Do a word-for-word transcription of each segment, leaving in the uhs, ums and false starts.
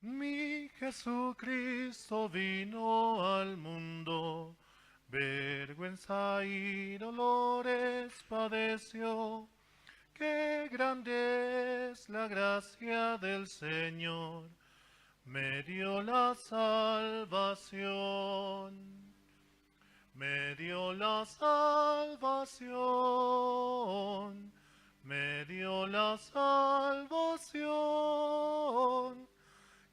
Mi Jesucristo vino al mundo, vergüenza y dolores padeció. Qué grande es la gracia del Señor, me dio la salvación. Me dio la salvación, me dio la salvación.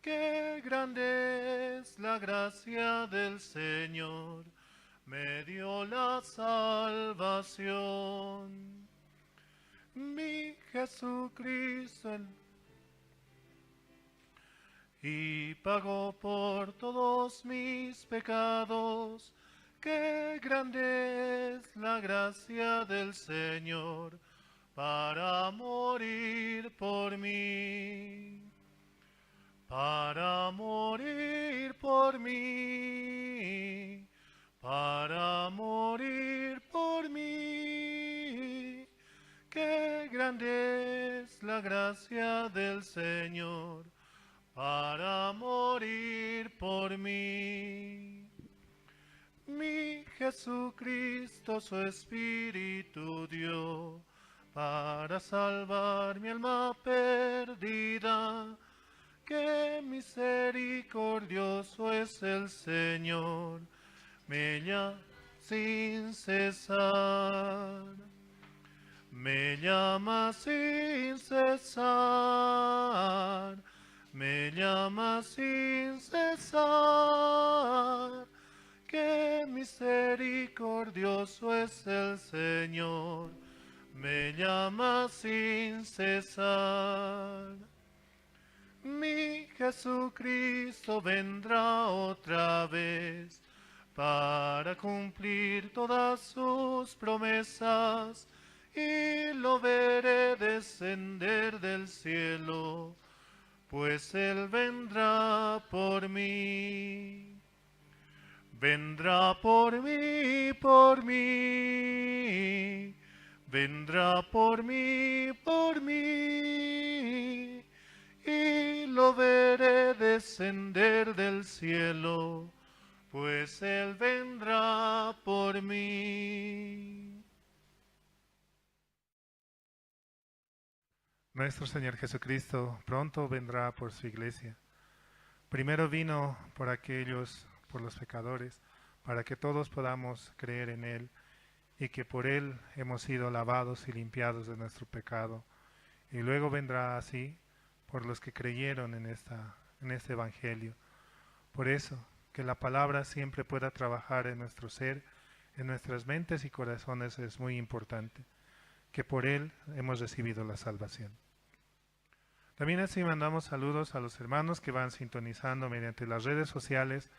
Qué grande es la gracia del Señor, me dio la salvación. Mi Jesucristo, el y pagó por todos mis pecados. Qué grande es la gracia del Señor para morir por mí, para morir por mí, para morir por mí. Qué grande es la gracia del Señor para morir por mí. Mi Jesucristo su Espíritu dio para salvar mi alma perdida. Qué misericordioso es el Señor, me llama sin cesar. Me llama sin cesar, me llama sin cesar. Qué misericordioso es el Señor, me llama sin cesar. Mi Jesucristo vendrá otra vez para cumplir todas sus promesas, y lo veré descender del cielo, pues Él vendrá por mí. Vendrá por mí, por mí, vendrá por mí, por mí, y lo veré descender del cielo, pues Él vendrá por mí. Nuestro Señor Jesucristo pronto vendrá por su iglesia. Primero vino por aquellos, por los pecadores, para que todos podamos creer en Él y que por Él hemos sido lavados y limpiados de nuestro pecado. Y luego vendrá así por los que creyeron en esta, en este evangelio. Por eso, que la palabra siempre pueda trabajar en nuestro ser, en nuestras mentes y corazones es muy importante, que por Él hemos recibido la salvación. También así mandamos saludos a los hermanos que van sintonizando mediante las redes sociales,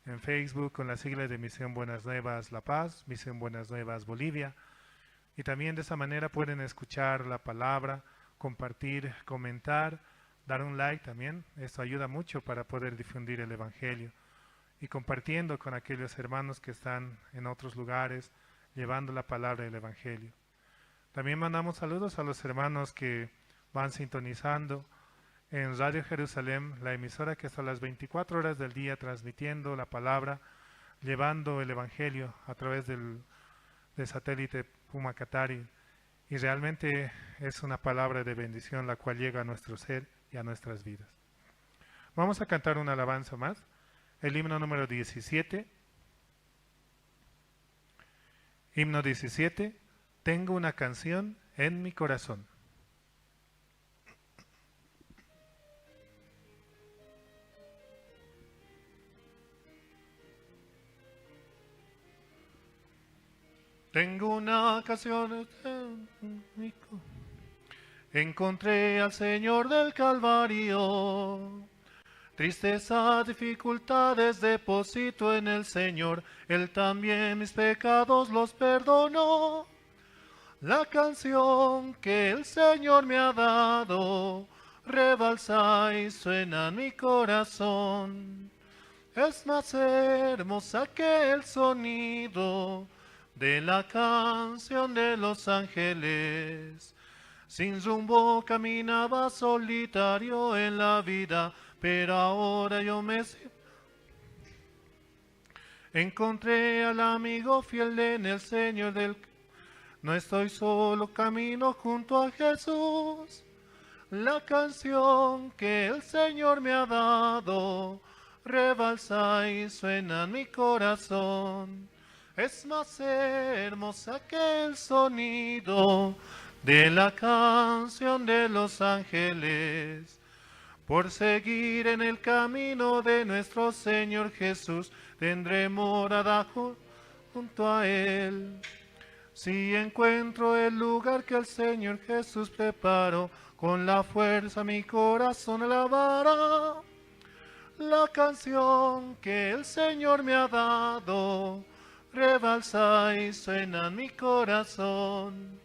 en Facebook con la sigla de Misión Buenas Nuevas La Paz, Misión Buenas Nuevas Bolivia, y también de esa manera pueden escuchar la palabra, compartir, comentar, dar un like también. Esto ayuda mucho para poder difundir el evangelio y compartiendo con aquellos hermanos que están en otros lugares llevando la palabra del evangelio. También mandamos saludos a los hermanos que van sintonizando en Radio Jerusalén, la emisora que está las veinticuatro horas del día transmitiendo la palabra, llevando el evangelio a través del, del satélite Puma Katari. Y realmente es una palabra de bendición la cual llega a nuestro ser y a nuestras vidas. Vamos a cantar una alabanza más, el himno número diecisiete. Himno diecisiete, Tengo una canción en mi corazón. Tengo una canción en mi co-, encontré al Señor del Calvario. Tristeza, dificultades, deposito en el Señor. Él también mis pecados los perdonó. La canción que el Señor me ha dado rebalsa y suena en mi corazón. Es más hermosa que el sonido de la canción de los ángeles. Sin rumbo caminaba solitario en la vida, Pero ahora yo me si- encontré al amigo fiel en el Señor del... No estoy solo, camino junto a Jesús. La canción que el Señor me ha dado rebalsa y suena en mi corazón. Es más hermosa que el sonido de la canción de los ángeles. Por seguir en el camino de nuestro Señor Jesús, tendré morada ju- junto a Él. Si encuentro el lugar que el Señor Jesús preparó, con la fuerza mi corazón alabará. La canción que el Señor me ha dado rebalsa y suena en mi corazón.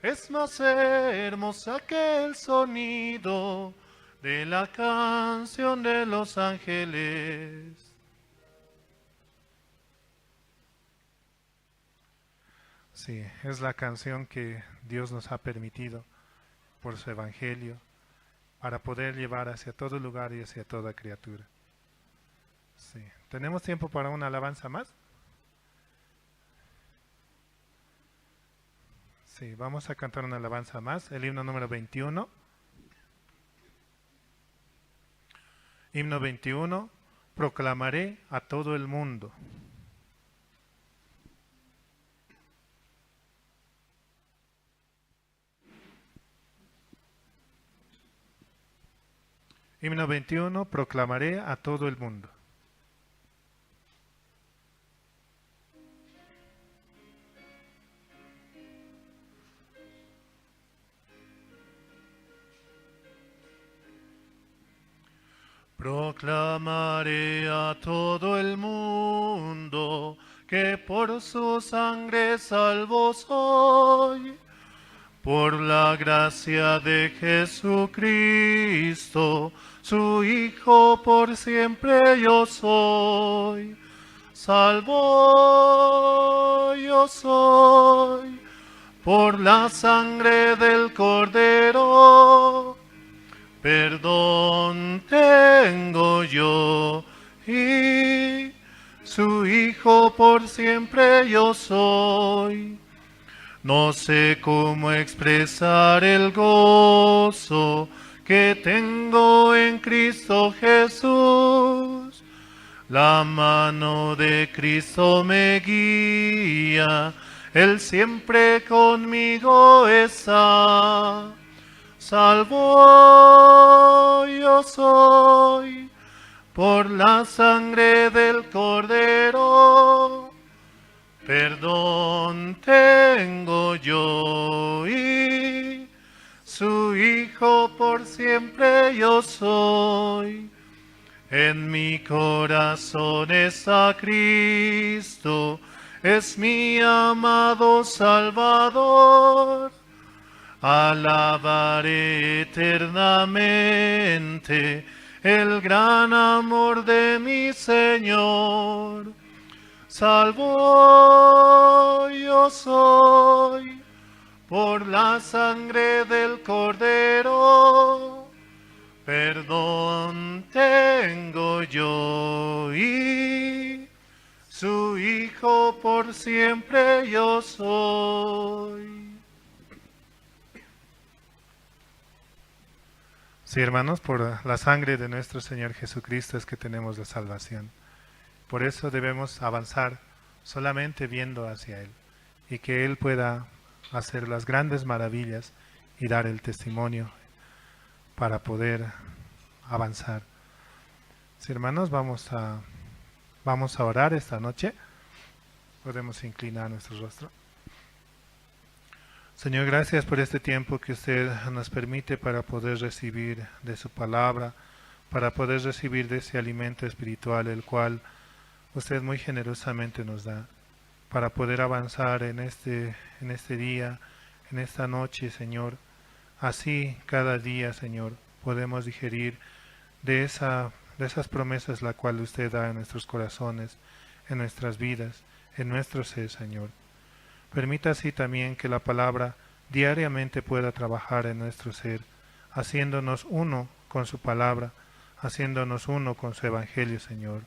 Es más hermosa que el sonido de la canción de los ángeles. Sí, es la canción que Dios nos ha permitido por su evangelio para poder llevar hacia todo lugar y hacia toda criatura. Sí. ¿Tenemos tiempo para una alabanza más? Sí, vamos a cantar una alabanza más, el himno número veintiuno. Himno veintiuno, proclamaré a todo el mundo. Himno veintiuno, proclamaré a todo el mundo. Proclamaré a todo el mundo que por su sangre salvo soy. Por la gracia de Jesucristo, su Hijo, por siempre yo soy. Salvo yo soy por la sangre del Cordero. Perdón tengo yo y su Hijo, por siempre yo soy. No sé cómo expresar el gozo que tengo en Cristo Jesús. La mano de Cristo me guía, Él siempre conmigo está. Salvo yo soy por la sangre del Cordero. Perdón tengo yo y su Hijo, por siempre yo soy. En mi corazón está Cristo, es mi amado Salvador. Alabaré eternamente el gran amor de mi Señor. Salvo yo soy por la sangre del Cordero. Perdón tengo yo y su Hijo, por siempre yo soy. Sí, hermanos, por la sangre de nuestro Señor Jesucristo es que tenemos la salvación. Por eso debemos avanzar solamente viendo hacia Él y que Él pueda hacer las grandes maravillas y dar el testimonio para poder avanzar. Sí, hermanos, vamos a, vamos a orar esta noche. Podemos inclinar nuestro rostro. Señor, gracias por este tiempo que usted nos permite para poder recibir de su palabra, para poder recibir de ese alimento espiritual, el cual usted muy generosamente nos da, para poder avanzar en este, en este día, en esta noche, Señor. Así, cada día, Señor, podemos digerir de esa, de esas promesas la cual usted da en nuestros corazones, en nuestras vidas, en nuestro ser, Señor. Permita así también que la palabra diariamente pueda trabajar en nuestro ser, haciéndonos uno con su palabra, haciéndonos uno con su evangelio, Señor.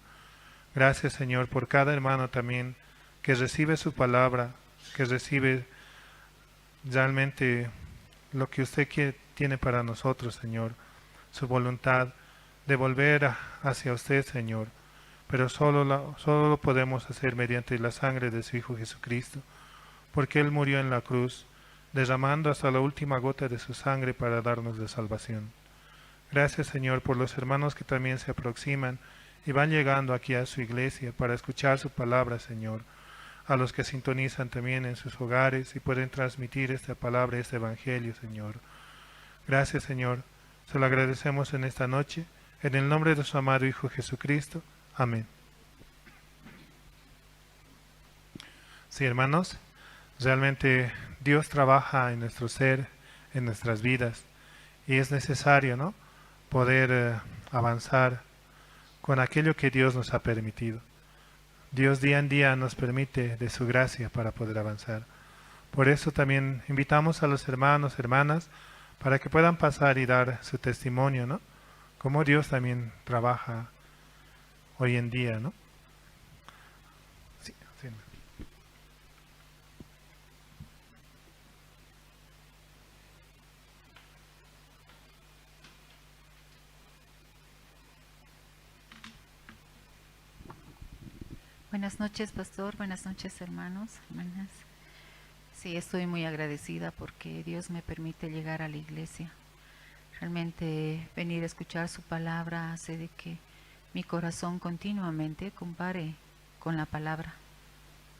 Gracias, Señor, por cada hermano también que recibe su palabra, que recibe realmente lo que usted quiere, tiene para nosotros, Señor, su voluntad de volver a- hacia usted, Señor. Pero solo la- solo lo podemos hacer mediante la sangre de su Hijo Jesucristo, porque Él murió en la cruz, derramando hasta la última gota de su sangre para darnos la salvación. Gracias, Señor, por los hermanos que también se aproximan y van llegando aquí a su iglesia para escuchar su palabra, Señor. A los que sintonizan también en sus hogares y pueden transmitir esta palabra, este evangelio, Señor. Gracias, Señor. Se lo agradecemos en esta noche, en el nombre de su amado Hijo Jesucristo. Amén. Sí, hermanos, realmente Dios trabaja en nuestro ser, en nuestras vidas, y es necesario, ¿no? Poder, eh, avanzar con aquello que Dios nos ha permitido. Dios día en día nos permite de su gracia para poder avanzar. Por eso también invitamos a los hermanos, hermanas, para que puedan pasar y dar su testimonio, ¿no? Cómo Dios también trabaja hoy en día, ¿no? Sí, sí. Buenas noches, pastor. Buenas noches, hermanos, hermanas. Sí, estoy muy agradecida porque Dios me permite llegar a la iglesia. Realmente venir a escuchar su palabra hace de que mi corazón continuamente compare con la palabra,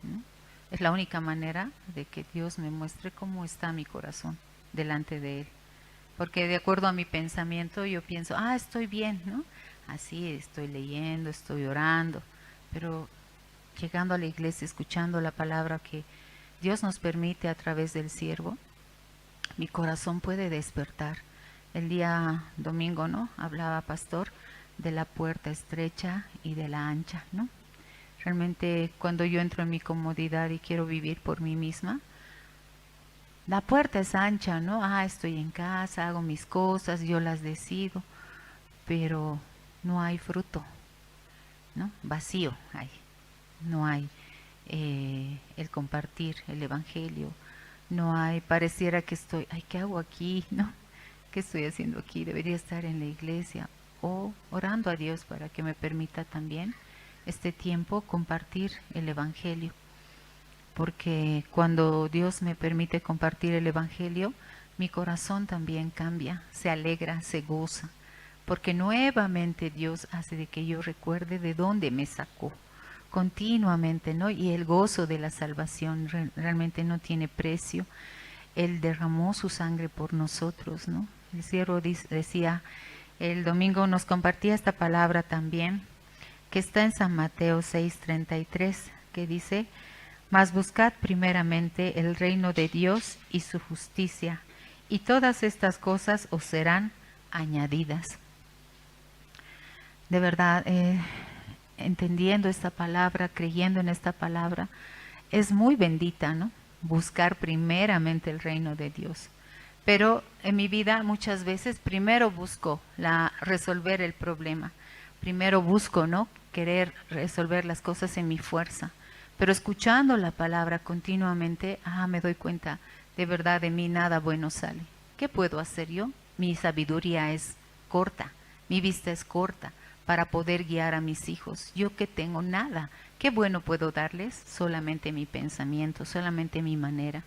¿no? Es la única manera de que Dios me muestre cómo está mi corazón delante de Él. Porque de acuerdo a mi pensamiento, yo pienso, ah, estoy bien, ¿no? Así estoy leyendo, estoy orando, pero llegando a la iglesia, escuchando la palabra que Dios nos permite a través del siervo, mi corazón puede despertar. El día domingo, ¿no? Hablaba pastor de la puerta estrecha y de la ancha, ¿no? Realmente cuando yo entro en mi comodidad y quiero vivir por mí misma, la puerta es ancha, ¿no? Ah, estoy en casa, hago mis cosas, yo las decido, pero no hay fruto, ¿no? Vacío hay. No hay, eh, el compartir el evangelio. No hay, pareciera que estoy, ay, ¿qué hago aquí? ¿No? ¿Qué estoy haciendo aquí? Debería estar en la iglesia o orando a Dios para que me permita también este tiempo compartir el evangelio. Porque cuando Dios me permite compartir el evangelio, mi corazón también cambia, se alegra, se goza, porque nuevamente Dios hace de que yo recuerde de dónde me sacó continuamente, ¿no? Y el gozo de la salvación re-, realmente no tiene precio. Él derramó su sangre por nosotros, ¿no? El siervo dis-, decía, el domingo nos compartía esta palabra también, que está en San Mateo seis treinta y tres, que dice, mas buscad primeramente el reino de Dios y su justicia, y todas estas cosas os serán añadidas. De verdad, eh, entendiendo esta palabra, creyendo en esta palabra, es muy bendita, ¿no? Buscar primeramente el reino de Dios. Pero en mi vida muchas veces primero busco la, resolver el problema. Primero busco, ¿no? Querer resolver las cosas en mi fuerza. Pero escuchando la palabra continuamente, ah, me doy cuenta, de verdad de mí nada bueno sale. ¿Qué puedo hacer yo? Mi sabiduría es corta, mi vista es corta para poder guiar a mis hijos. Yo que tengo nada, ¿qué bueno puedo darles? Solamente mi pensamiento, solamente mi manera.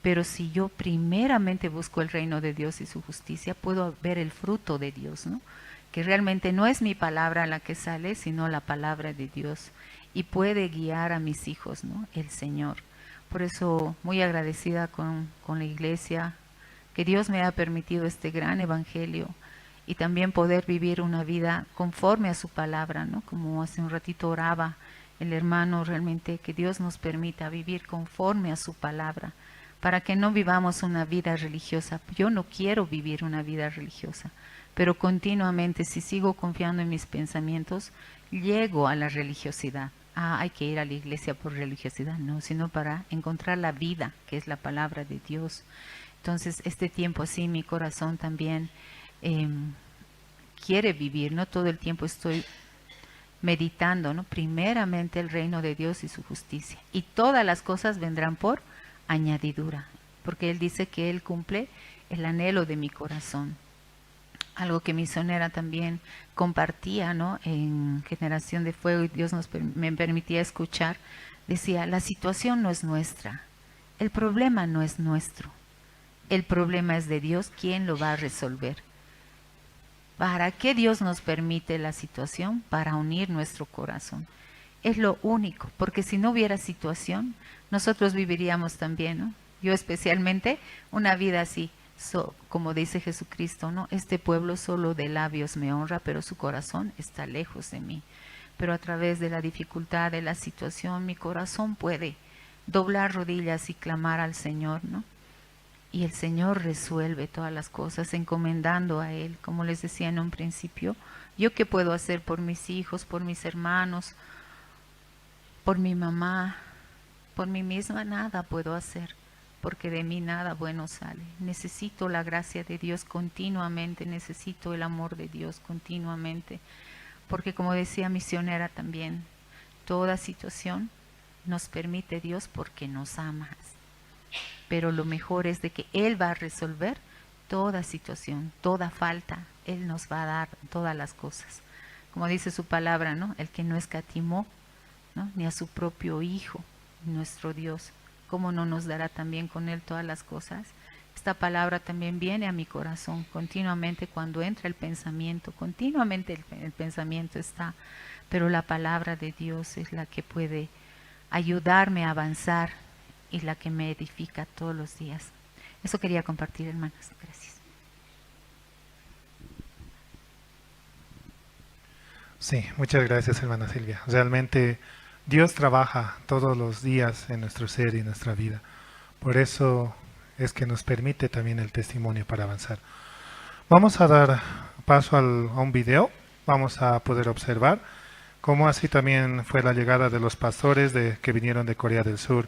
Pero si yo primeramente busco el reino de Dios y su justicia, puedo ver el fruto de Dios, ¿no? Que realmente no es mi palabra la que sale, sino la palabra de Dios. Y puede guiar a mis hijos, ¿no? El Señor. Por eso, muy agradecida con, con la iglesia, que Dios me ha permitido este gran evangelio y también poder vivir una vida conforme a su palabra, ¿no? Como hace un ratito oraba el hermano, realmente que Dios nos permita vivir conforme a su palabra, para que no vivamos una vida religiosa. Yo no quiero vivir una vida religiosa, pero continuamente, si sigo confiando en mis pensamientos, llego a la religiosidad. Ah, hay que ir a la iglesia por religiosidad, no, sino para encontrar la vida, que es la palabra de Dios. Entonces, este tiempo así, mi corazón también, em, quiere vivir, ¿no? Todo el tiempo estoy meditando, ¿no? Primeramente el reino de Dios y su justicia. Y todas las cosas vendrán por añadidura. Porque Él dice que Él cumple el anhelo de mi corazón. Algo que misionera también compartía, ¿no? En Generación de Fuego, y Dios nos per-, me permitía escuchar, decía: "La situación no es nuestra, el problema no es nuestro, el problema es de Dios, ¿quién lo va a resolver?". ¿Para qué Dios nos permite la situación? Para unir nuestro corazón. Es lo único, porque si no hubiera situación, nosotros viviríamos también, ¿no? Yo especialmente, una vida así, so-, como dice Jesucristo, ¿no? "Este pueblo solo de labios me honra, pero su corazón está lejos de mí". Pero a través de la dificultad, de la situación, mi corazón puede doblar rodillas y clamar al Señor, ¿no? Y el Señor resuelve todas las cosas encomendando a Él, como les decía en un principio. ¿Yo qué puedo hacer por mis hijos, por mis hermanos, por mi mamá? Por mí misma nada puedo hacer, porque de mí nada bueno sale. Necesito la gracia de Dios continuamente, necesito el amor de Dios continuamente, porque, como decía misionera también, toda situación nos permite Dios porque nos ama. Pero lo mejor es de que Él va a resolver toda situación, toda falta. Él nos va a dar todas las cosas. Como dice su palabra, ¿no? El que no escatimó, ¿no? Ni a su propio Hijo, nuestro Dios, ¿cómo no nos dará también con Él todas las cosas? Esta palabra también viene a mi corazón continuamente cuando entra el pensamiento. Continuamente el, el pensamiento está, pero la palabra de Dios es la que puede ayudarme a avanzar y la que me edifica todos los días. Eso quería compartir, hermanos. Gracias. Sí, muchas gracias, hermana Silvia. Realmente Dios trabaja todos los días en nuestro ser y nuestra vida. Por eso es que nos permite también el testimonio para avanzar. Vamos a dar paso al, a un video. Vamos a poder observar cómo así también fue la llegada de los pastores de, que vinieron de Corea del Sur.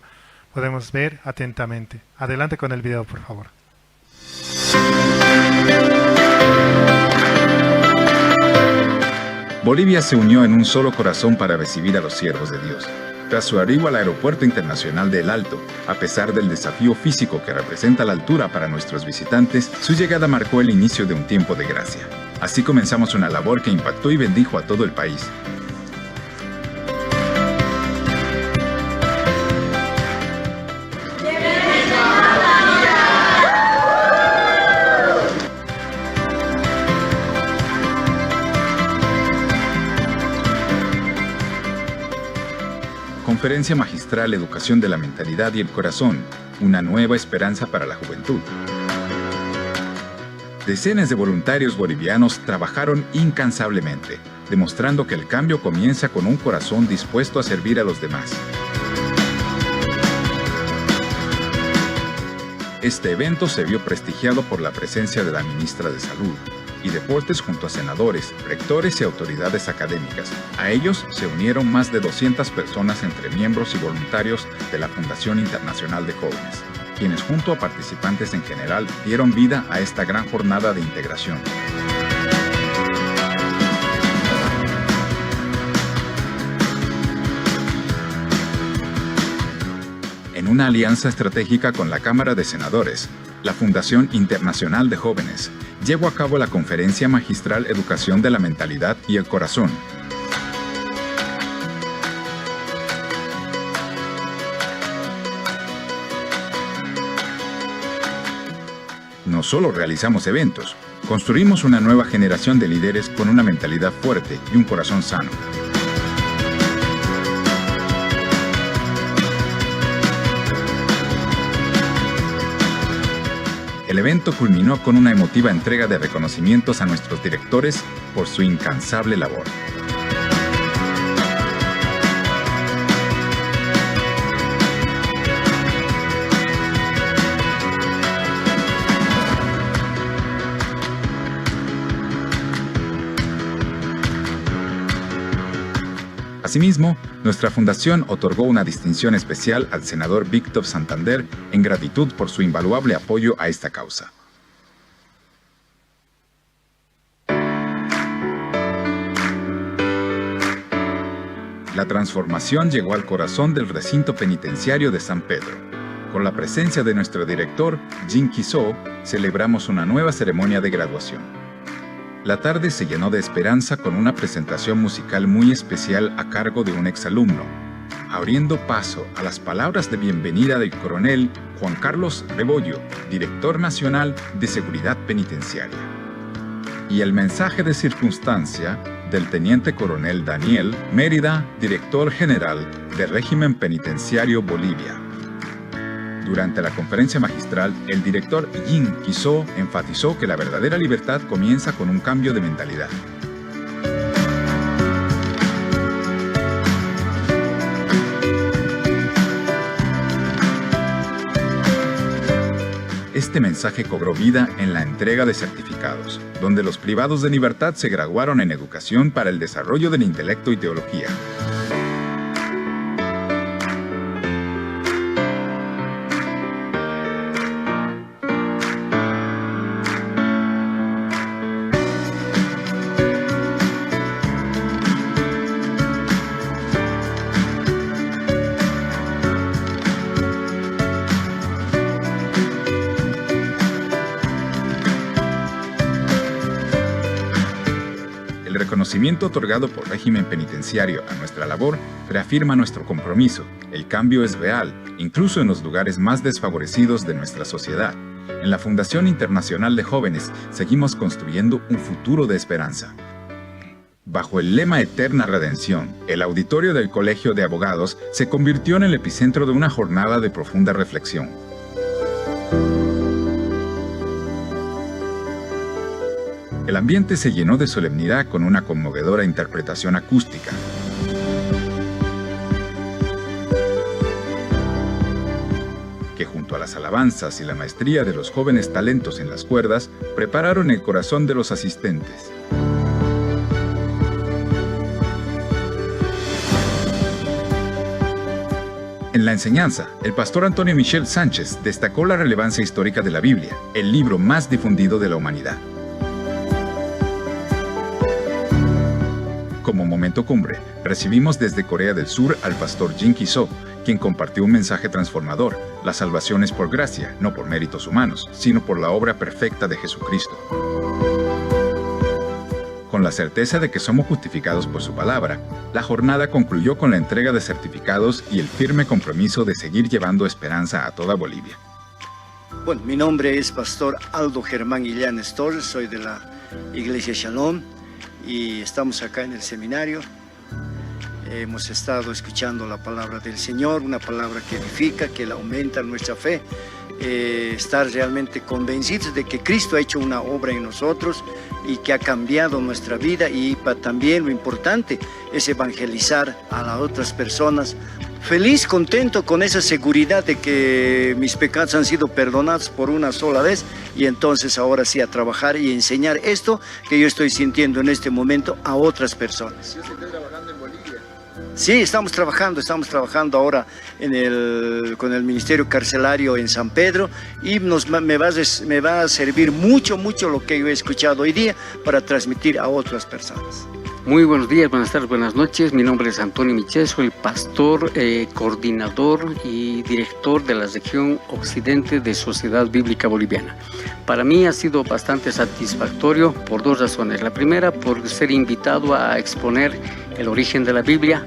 Podemos ver atentamente. Adelante con el video, por favor. Bolivia se unió en un solo corazón para recibir a los siervos de Dios. Tras su arribo al Aeropuerto Internacional de El Alto, a pesar del desafío físico que representa la altura para nuestros visitantes, su llegada marcó el inicio de un tiempo de gracia. Así comenzamos una labor que impactó y bendijo a todo el país. Conferencia Magistral: Educación de la mentalidad y el corazón, una nueva esperanza para la juventud. Decenas de voluntarios bolivianos trabajaron incansablemente, demostrando que el cambio comienza con un corazón dispuesto a servir a los demás. Este evento se vio prestigiado por la presencia de la ministra de Salud y Deportes junto a senadores, rectores y autoridades académicas. A ellos se unieron más de doscientas personas entre miembros y voluntarios de la Fundación Internacional de Jóvenes, quienes junto a participantes en general dieron vida a esta gran jornada de integración. En una alianza estratégica con la Cámara de Senadores, la Fundación Internacional de Jóvenes llevó a cabo la Conferencia Magistral: Educación de la Mentalidad y el Corazón. No solo realizamos eventos, construimos una nueva generación de líderes con una mentalidad fuerte y un corazón sano. El evento culminó con una emotiva entrega de reconocimientos a nuestros directores por su incansable labor. Asimismo, nuestra fundación otorgó una distinción especial al senador Víctor Santander en gratitud por su invaluable apoyo a esta causa. La transformación llegó al corazón del recinto penitenciario de San Pedro. Con la presencia de nuestro director, Jin Kiso, celebramos una nueva ceremonia de graduación. La tarde se llenó de esperanza con una presentación musical muy especial a cargo de un exalumno, abriendo paso a las palabras de bienvenida del coronel Juan Carlos Rebollo, director nacional de Seguridad Penitenciaria, y el mensaje de circunstancia del teniente coronel Daniel Mérida, director general de Régimen Penitenciario Bolivia. Durante la conferencia magistral, el director Jin Kiso enfatizó que la verdadera libertad comienza con un cambio de mentalidad. Este mensaje cobró vida en la entrega de certificados, donde los privados de libertad se graduaron en educación para el desarrollo del intelecto y teología. El reconocimiento otorgado por Régimen Penitenciario a nuestra labor reafirma nuestro compromiso. El cambio es real, incluso en los lugares más desfavorecidos de nuestra sociedad. En la Fundación Internacional de Jóvenes seguimos construyendo un futuro de esperanza. Bajo el lema Eterna Redención, el auditorio del Colegio de Abogados se convirtió en el epicentro de una jornada de profunda reflexión. El ambiente se llenó de solemnidad con una conmovedora interpretación acústica, que junto a las alabanzas y la maestría de los jóvenes talentos en las cuerdas, prepararon el corazón de los asistentes. En la enseñanza, el pastor Antonio Michel Sánchez destacó la relevancia histórica de la Biblia, el libro más difundido de la humanidad. Como momento cumbre, recibimos desde Corea del Sur al pastor Jin Kiso, quien compartió un mensaje transformador: la salvación es por gracia, no por méritos humanos, sino por la obra perfecta de Jesucristo. Con la certeza de que somos justificados por su palabra, la jornada concluyó con la entrega de certificados y el firme compromiso de seguir llevando esperanza a toda Bolivia. Bueno, mi nombre es pastor Aldo Germán Illanes Torres, soy de la Iglesia Shalom y estamos acá en el seminario. Hemos estado escuchando la palabra del Señor, una palabra que edifica, que la aumenta nuestra fe, eh, estar realmente convencidos de que Cristo ha hecho una obra en nosotros y que ha cambiado nuestra vida y pa-, también lo importante es evangelizar a las otras personas. Feliz, contento con esa seguridad de que mis pecados han sido perdonados por una sola vez y entonces ahora sí a trabajar y enseñar esto que yo estoy sintiendo en este momento a otras personas. Sí, estamos trabajando, estamos trabajando ahora en el, con el Ministerio Carcelario en San Pedro y nos va, me va a res-, me va a servir mucho, mucho lo que yo he escuchado hoy día para transmitir a otras personas. Muy buenos días, buenas tardes, buenas noches. Mi nombre es Antonio Michel, soy el pastor, eh, coordinador y director de la región occidente de Sociedad Bíblica Boliviana. Para mí ha sido bastante satisfactorio por dos razones. La primera, por ser invitado a exponer el origen de la Biblia,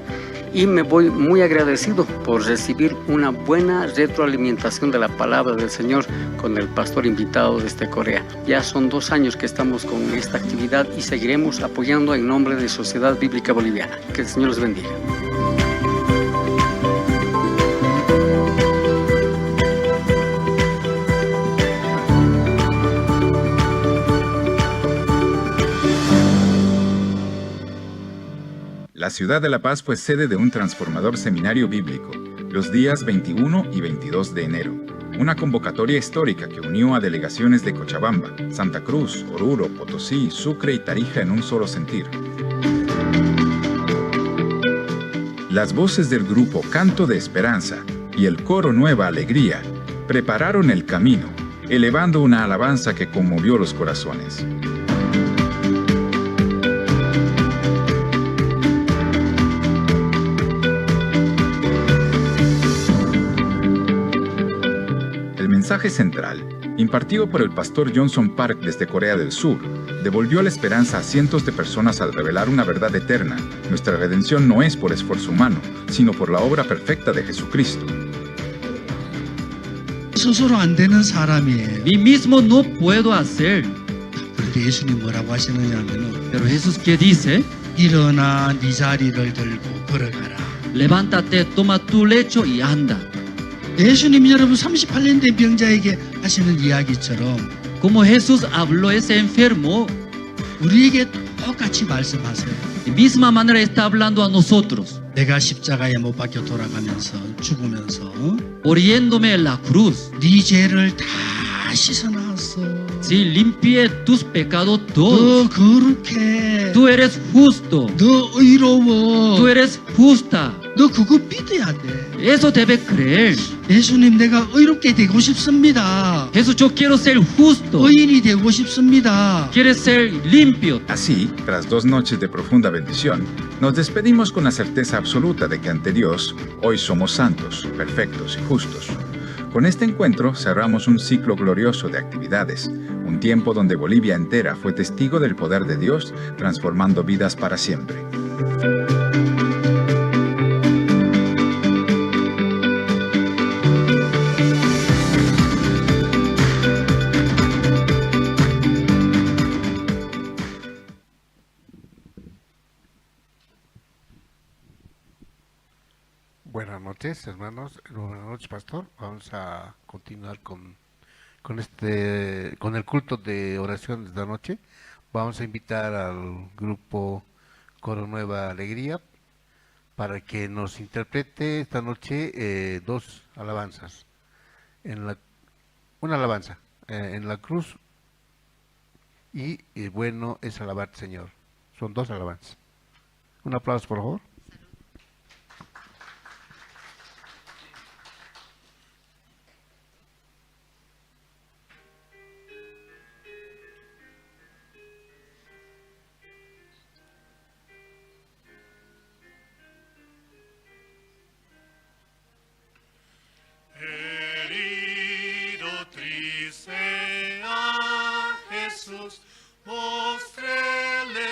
y me voy muy agradecido por recibir una buena retroalimentación de la palabra del Señor con el pastor invitado desde Corea. Ya son dos años que estamos con esta actividad y seguiremos apoyando en nombre de Sociedad Bíblica Boliviana. Que el Señor los bendiga. La ciudad de La Paz fue sede de un transformador seminario bíblico, los días veintiuno y veintidós de enero, una convocatoria histórica que unió a delegaciones de Cochabamba, Santa Cruz, Oruro, Potosí, Sucre y Tarija en un solo sentir. Las voces del grupo Canto de Esperanza y el coro Nueva Alegría prepararon el camino, elevando una alabanza que conmovió los corazones. mensaje central, impartido por el pastor Johnson Park desde Corea del Sur, devolvió la esperanza a cientos de personas al revelar una verdad eterna: nuestra redención no es por esfuerzo humano, sino por la obra perfecta de Jesucristo. 스스로 안 되는 사람이에요. Mí mismo no puedo hacer. 그런데 예수님 뭐라고 하시느냐면은 Pero Jesús, ¿qué dice? 일어나 네 자리를 들고 걸어가라. Levántate, toma tu lecho y anda. 예수님 여러분, 삼십팔 년 된 병자에게 하시는 이야기처럼 Como Jesús habló a ese enfermo, 우리에게 똑같이 말씀하세요. de misma manera está hablando a nosotros. 내가 십자가에 못 박혀 돌아가면서, 죽으면서 Muriéndome en la cruz, 네 죄를 다 씻어놨어. si limpié tus pecados 너 todos, 거룩해. tú eres justo, 너 의로워. tú eres justa. 너 그거 믿어야 돼. Eso debe creer. 예수님, 내가 의롭게 되고 싶습니다. Jesús, yo quiero ser justo, 의인이 되고 싶습니다. quiero ser limpio. Así, tras dos noches de profunda bendición, nos despedimos con la certeza absoluta de que ante Dios, hoy somos santos, perfectos y justos. Con este encuentro cerramos un ciclo glorioso de actividades, un tiempo donde Bolivia entera fue testigo del poder de Dios, transformando vidas para siempre. Buenas noches, hermanos. Buenas noches, pastor. Vamos a continuar con, con este, con el culto de oración de esta noche. Vamos a invitar al grupo Coro Nueva Alegría para que nos interprete esta noche, eh, dos alabanzas. En la, una alabanza, eh, en la cruz y, eh, bueno es alabar, Señor. Son dos alabanzas. Un aplauso, por favor. Herido, triste a Jesús, mostréle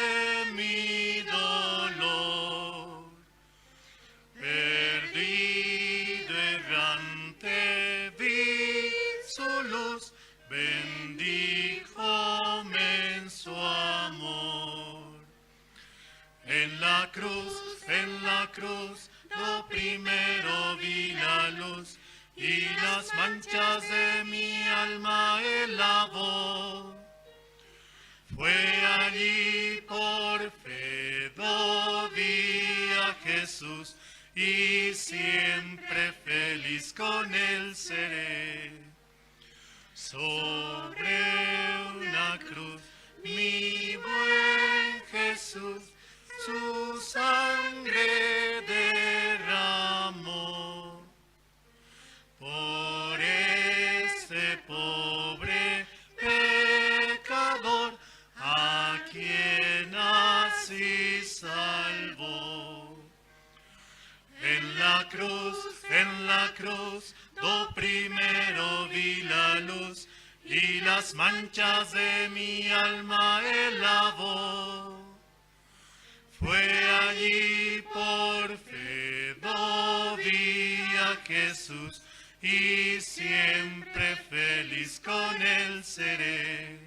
mi dolor. Perdido, errante, vi su luz, bendíjome en su amor. En la cruz, en la cruz, lo primero vi la luz, y las manchas de mi alma él lavó. Fue allí por fe, lo vi a Jesús, y siempre feliz con él seré. Sobre una cruz, mi buen Jesús su sangre derramó. Por este pobre pecador, a quien así salvó. En la cruz, en la cruz, do primero vi la luz, y las manchas de mi alma él lavó. Fue allí por fe, do vi a Jesús, y siempre feliz con él seré.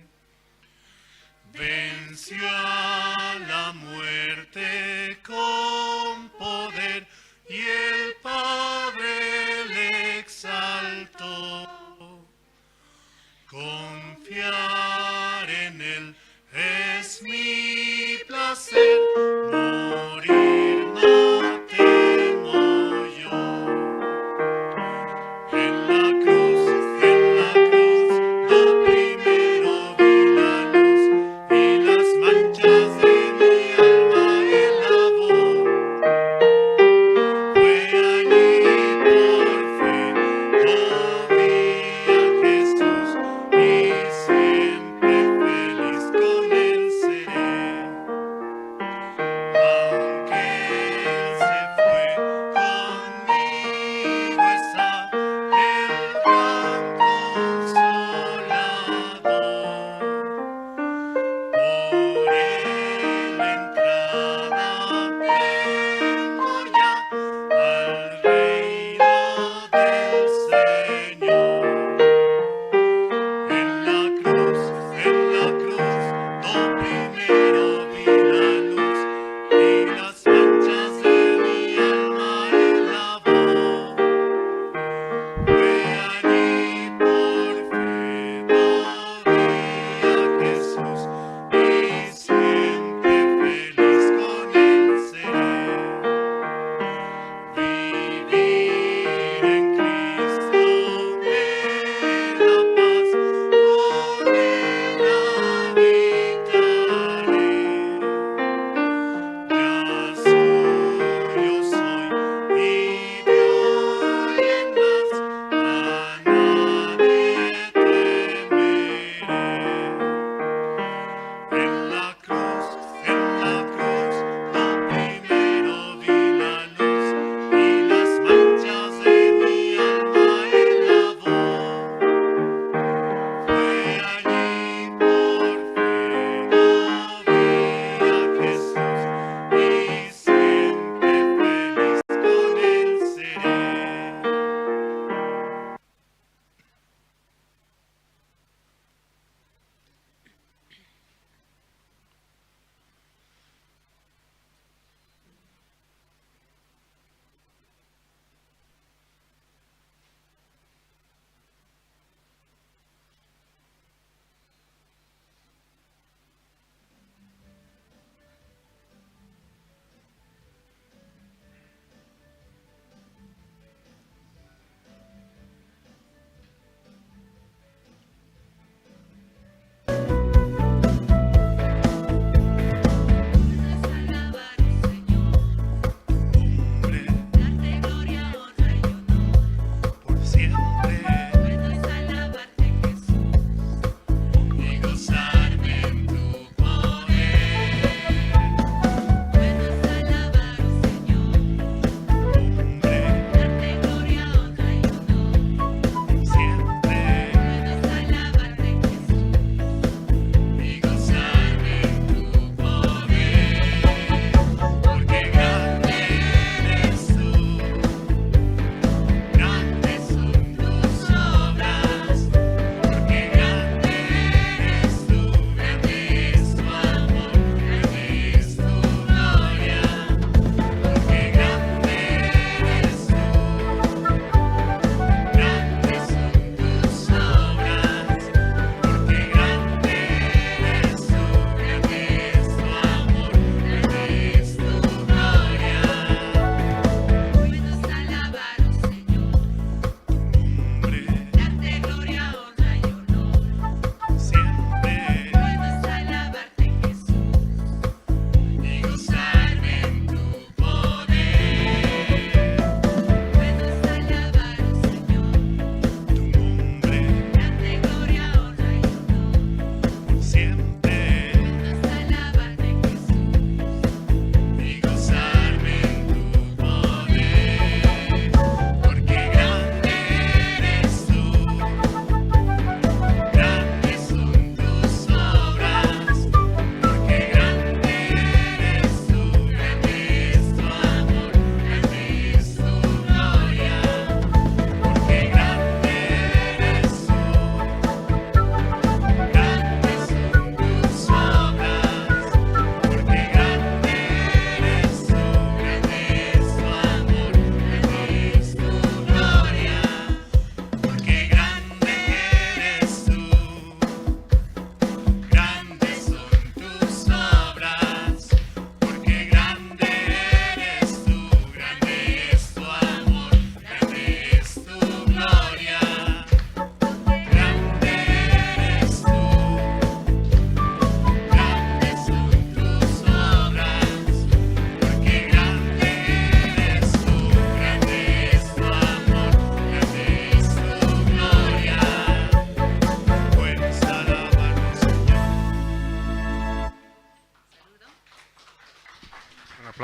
Venció a la muerte con poder, y el Padre le exaltó. Confiar en él es mi placer, morir no temo yo. En la cruz, en la cruz, lo primero vi la luz, y las manchas de mi alma él lavó. Fue allí por fe, lo vi a Jesús, y siempre feliz con él seré.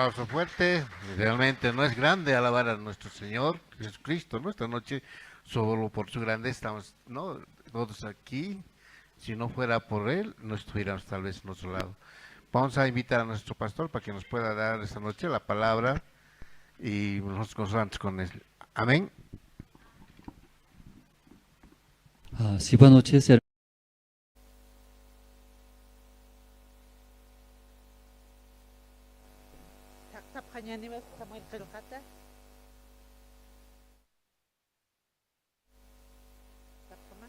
Aplauso fuerte. Realmente no es grande alabar a nuestro Señor Jesucristo, ¿no? Esta noche, solo por su grandeza estamos, ¿no? Todos aquí. Si no fuera por Él, no estuviéramos tal vez en otro lado. Vamos a invitar a nuestro pastor para que nos pueda dar esta noche la palabra y nos consolamos con Él. Amén. Ah, sí, buenas noches, her- Saktap Jañaniwas Samuel Qillqata. Sapxama.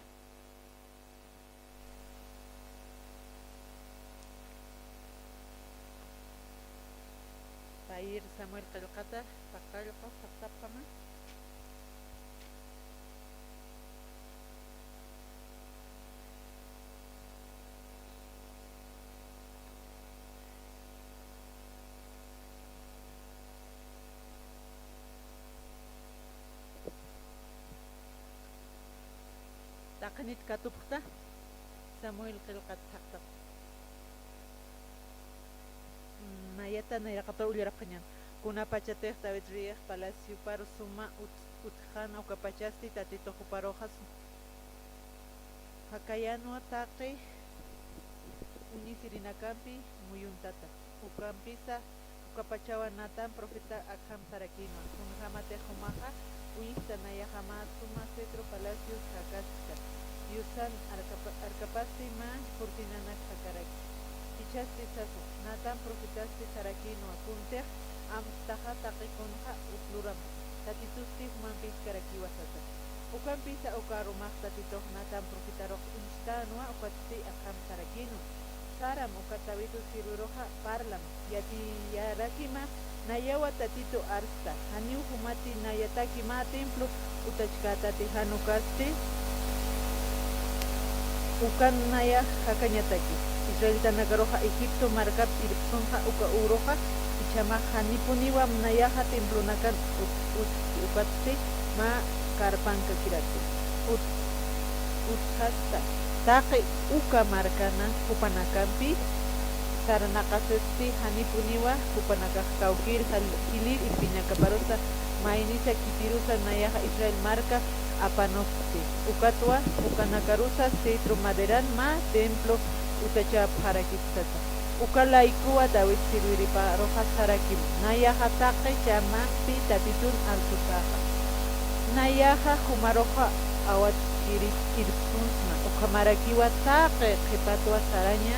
Tayir Samuel Qillqata, paqallqa, sapxama. Taqinit katupxta, Samuel Qillqat saktap. Nayata nayraqaparu ullarapxañan. Kunapachatix David Reyx palaciopar suma ut-, utjxan ukapachasti Tatitux juparuxa jakayänwa taqi uñisirinakampi muyuntata. Ukampisa ukapachawa Natán profeta akham sarakïnwa. Kunjämatix jumaxa uñjta nayaxa mä suma cedro palacios jakaskta. Diosan arkapa-, arkapasti mä cortinanak jakaraki. Jichhasti sasa, Natán profetasti sarakïnwa, kuntix amstaxa taqi kunxa ut lurama. Tatitusti jumampï jiskarakiwa sasa. Ukampisa uka arumax Tatitux Natán profetarux uñstänwa, ukatsti akham sarakïnwa. Saram uka David sirviruxa parlam, yatiyarakima nayawa Tatitu arsta, janiw jumati nayataki mä templo utachkätati, jan ukasti ukan nayax jakañataki. Israelitanakarux Egipto markap irpsunxa uka uruxa, jichhamax janipuniwam nayaxa templonakan ut-, ut-, ukatsti mä karpankakiraki. Ut-, utjasta, taqi uka markana jupanakampi saranaqasisti, janipuniwa jupanakax kawkïr jal-, jilïr irpiñakaparusa, maynisa khitirusa nayaxa Israel marka apanukti. Ukatwa ukanakarusa cedro maderan mä templo utachapxarakiptata. Uka laykuwa David sirviriparuxa sarakim, nayaxa taqi chamampi Tatitun arsutäxa. Nayaxa jumaruxa awatkiri irpsunsma, ukhamarakiwa taqi qhipatwa saraña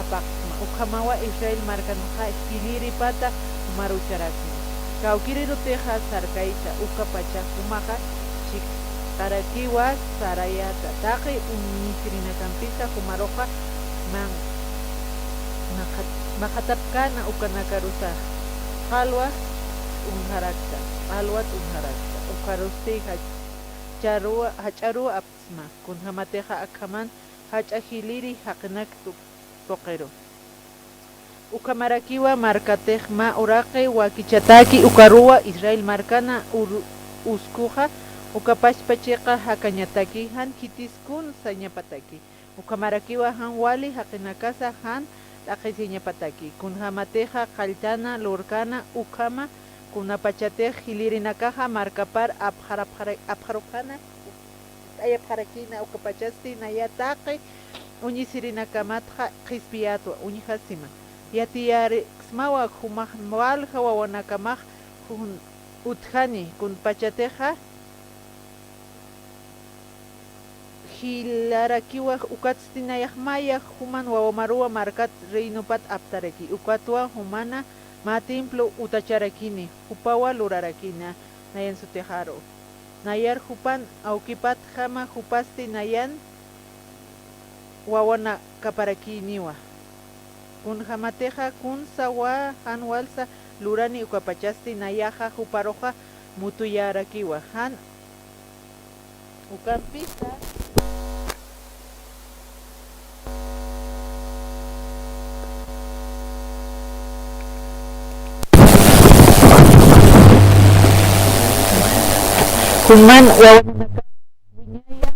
apaqsma, ukhamawa Israel markanxa jilïripata jumarucharakma. Kawkïrirutixa sarkayta, ukapacha jumaxa chhikxarakiwa sarayäta, taqi uñisirinakampisa jumaruxa man-, maxat-, maxatapkäna ukanakarusa q'alwa t'unjarakta, q'alwa t'unjarakta, ukharusti jach'aruwa, jach'aruwa apsma, kunjämatixa akhaman jach'a jilïri jaqinak tu-, tuqiru. Ukhamarakiwa markatix mä uraqi wakichataki, ukaruwa Israel markana ur-, uskuxa, uka pachpa chiqa jakañataki, jan khitis kun sañapataki. Ukhamarakiwa jan wali jaqinakasa jan t'aqhisiñapataki. Kunjämatixa qalltana, lurkana, ukhama, kunapachatix jilïrinakaxa markapar apxarapxara-, apxarukana, t'ayapxarakïna, ukapachasti naya taqi uñisirinakamatxa qhispiyätwa, uñjasima. Yatiyäriksmawa jumax walja wawanakamax jun utjani, kunapachatixa jilarakiwa, ukatsti nayax maya juman wawamaruwa markat reinopat aptaraki, ukatwa jumana mä templo utacharakini, jupawa lurarakina nayan sutixaru. Nayar jupan awkipatjama, jupasti nayan wawanakaparakiniwa. Kunjämatixa kunsa wa jan walsa lurani, ukapachasti nayaxa juparuxa mutuyärakiwa. Jan ukampisa juman wawanaka wiñaya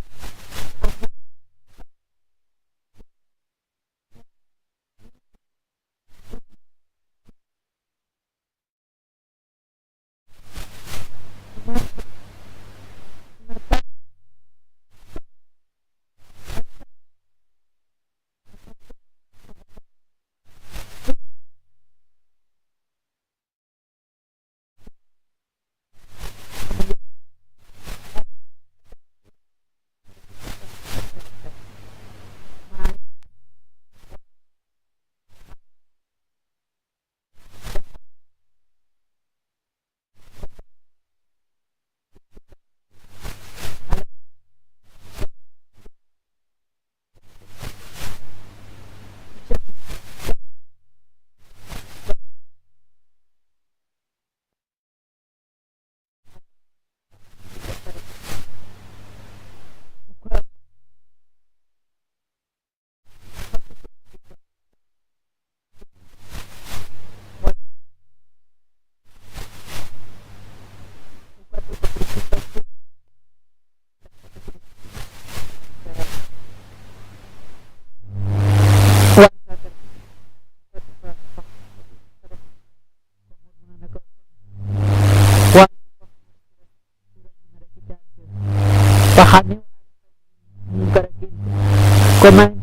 Uka ma-,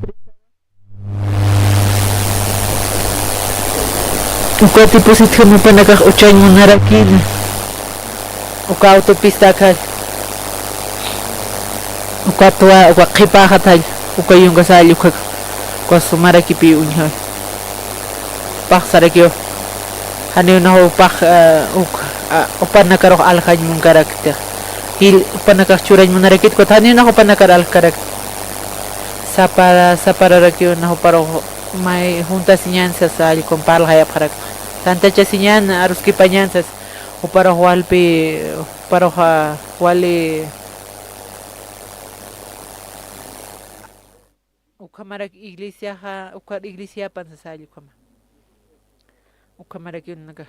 uka tipusitjam jupanakax uchañ munarakïna. Uka autopista akxay. Uka tuwa, uka qhipaxatay, uka yunkasäll ukhak, uka sumarakipï uñjawi. Paxsarakiw, janiw nax upax, eh, uk, ah, jupanakarux aljañ munkarakti. Il, jupanakax churañ munarakit, ukat janiw nax jupanakar aljkarakti. Sapara, sapararakiw nax juparux may juntasiñän sasa, allqun parlxayapxarak. Tantachasiñän, aruskipañän sas, juparux walpi, juparux, ah, wali. Ukhamarak iglesiaxa, ukhar iglesiapan sasalla ukhama. Ukhamarakiw naka.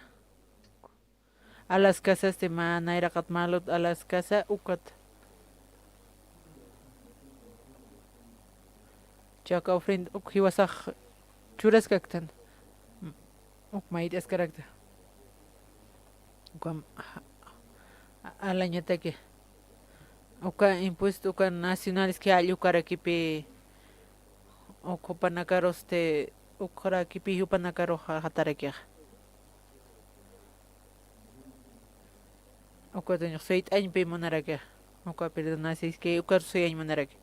Alaskasasti mä nayraqat mä Lot Alaskasa ukat. Chaka ofrenda uk jiwasax churaskaktan. Uk mayt'askarakta. Ukham, a-, alañataki. Uka impuesto, uka nacionales que allukarakipi, uk jupanakarusti, ukxarakipi jupanakarux jatarakixa. Ukat uñx suyt'añpi munarakixa. Uka perdonasiski, uka suyañ munaraki.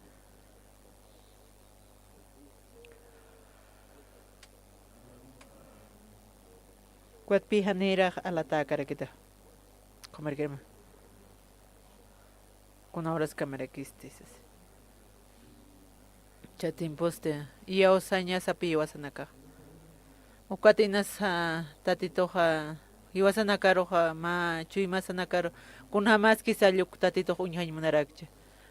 Ukat pï janirax alatäkarakita. Comer crema. Kuna horas kamarakisti sas. Chatimpusti, iyawsañasapï jiwasanakax. Ukat inas, ah, Tatituxa, jiwasanakaruxa, mä chuymasanakarux, kunjamaskis alluk Tatitux uñjañ munarakchi.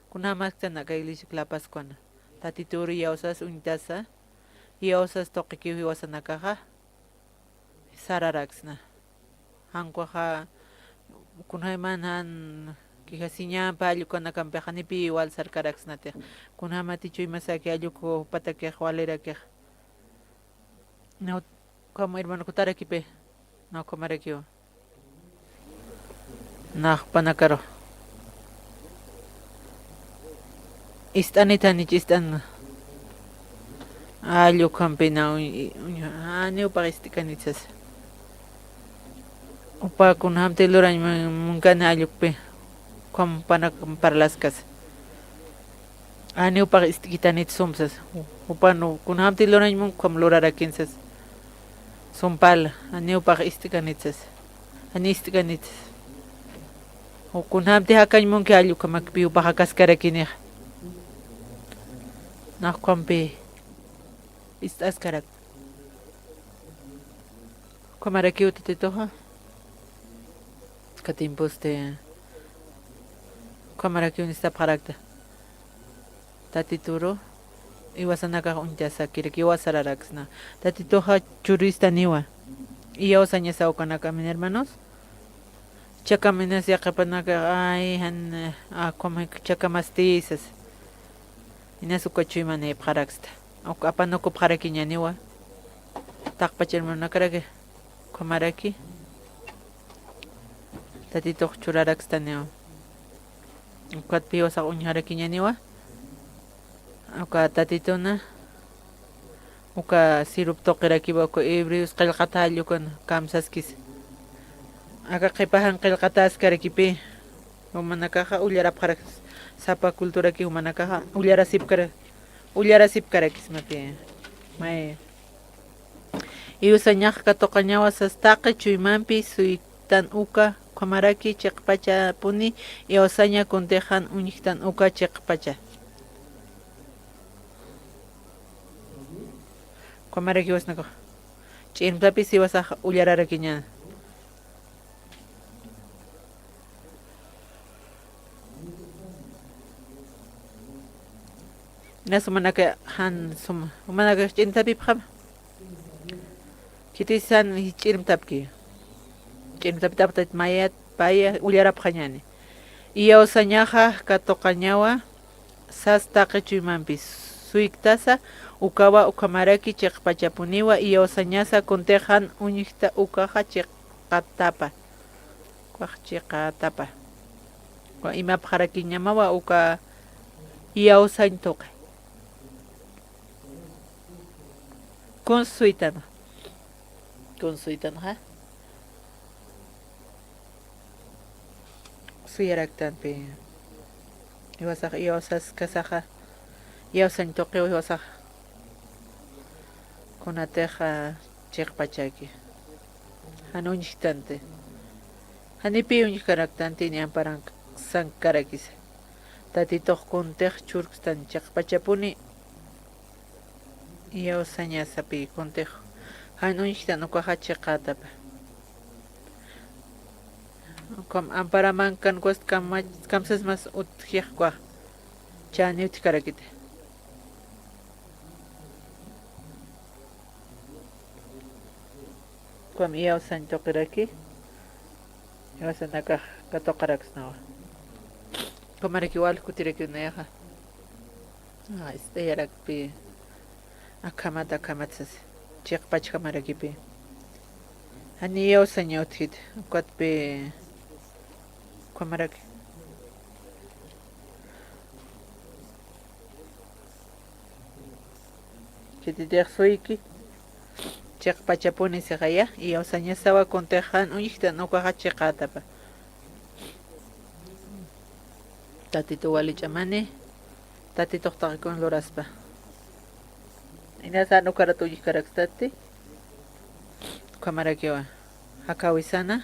Kunjamasktan aka iglesiak La Pascuana. Tatituru iyawsas uñtasa, iyawsas tuqikiw jiwasanakaxa sararaksna. Jan ukaxa, kunjayman jan quejasiñampi allukanakampixa, janipï igual sarkaraksnatix. Kunjamati chuymasaki alluk jupatakix walirakix. Naw, ukham hermano kutarakipi. Naw, ukhamarakiw. Nax jupanakaru. Ist'anit janich ist'an. Allukhampi naw, uñ-, uñ-, janiw pax ist'ikanit sasa. Jupa kunjamti lurañ mun-, munkani allukpi. Ukham jupanak parlaskasa. Janiw pax ist'ikitanit sum sasa. Jupan kunjamti lurañ mun ukham lurarakin sasa. Sumpal, janiw pax ist'ikanit sasa. Jani ist'ikanit sasa. Kunjamti jakañ munki allukhamakpi jupax jakaskarakinixa. Nax ukhampi ist'askarak. Ukhamarakiw Tatituxa. Katimpusti. Ukhamarakiw nistapxarakta. Tatituru, iwasanakax uñtasakiraki, iwasararaksna. Tatituxa churistaniwa. Iyawsañasa ukanaka, amén, hermanos. Chakaminas yaqhipanakax, ay, jan, ah, como chakamastisas. Inas uka chuymanipxaraksta. Uk apanukupxarakiñaniwa. Taqpach hermanonakaraki. Ukhamaraki. Tatitux churarakstaniwa. Ukatpï jiwasax uñjarakiñaniwa. Uka Tatituna. Uka sirup tuqirakiwa, uka Hebreos qillqata jallukan kamsaskis. Aka qhipa jan qillqataskarakipï. Jumanakaxa ullarapxarak sapa culturaki jumanakaxa ullarasipkara-, ullarasipkarakismapï. May. Iyawsañaxa katuqañawa sas taqi chuymampi suytan uka, ukhamaraki chiqpachapuni iyawsaña kuntix jan uñjtan uka chiqpacha. Ukhamaraki jiwasanakax. Ch'irmtapis jiwasax ullararakiñäni. Inas jumanakax jan suma, jumanakax ch'irmtapipxam. Khitis jan ch'irmtapki. Ch'irmtapitapxtat mayat, paya, ullarapxañäni. Iyawsañaxa katuqañawa, sas taqi chuymampi suyktasa, ukawa ukhamaraki chiqpachapuniwa, iyawsañasa kuntix jan uñjta ukaxa chiqatapa. Ukax chiqatapa. Uka imapxarakiñamawa uka iyawsañ tuqi. Kun suytan. Kun suytan, ja. Suyaraktanpi. Iwasax, iwasas kasaxa. Iwsañ tuqiw iwasax. Kunatix chiqpachaki. Jan uñjktanti. Janipi uñjkaraktanti ni amparank sankarakisa. Tatitux kuntix churkstan chiqpachapuni. Iyawsañasapi kuntix. Jan uñjktan ukaxa chiqätapa. Ukham amparamankan kuwast kamach-, kamsismas utjix ukax. Chani utjkarakiti. Ukham iyawsañ tuqiraki. Iyawsanakax katuqaraksnawa. Ukhamaraki wal kutiraki unayaxa. Ah, ist'ayarakpi. Akhamat, akhamat sas. Chiqpachkamarakipi. Jani iyawsaña utjit. Ukatpi. Ukhamaraki. Khititix suyki. Chiqpachapuni sixaya. Iyawsañasawa kuntix jan uñjktan ukaxa chiqätapa. Tatitu wali ch'amani, tatitux taqikun luraspa. Inas jan ukarat uñjkarakstati. Ukhamarakiwa. Jakäwisana.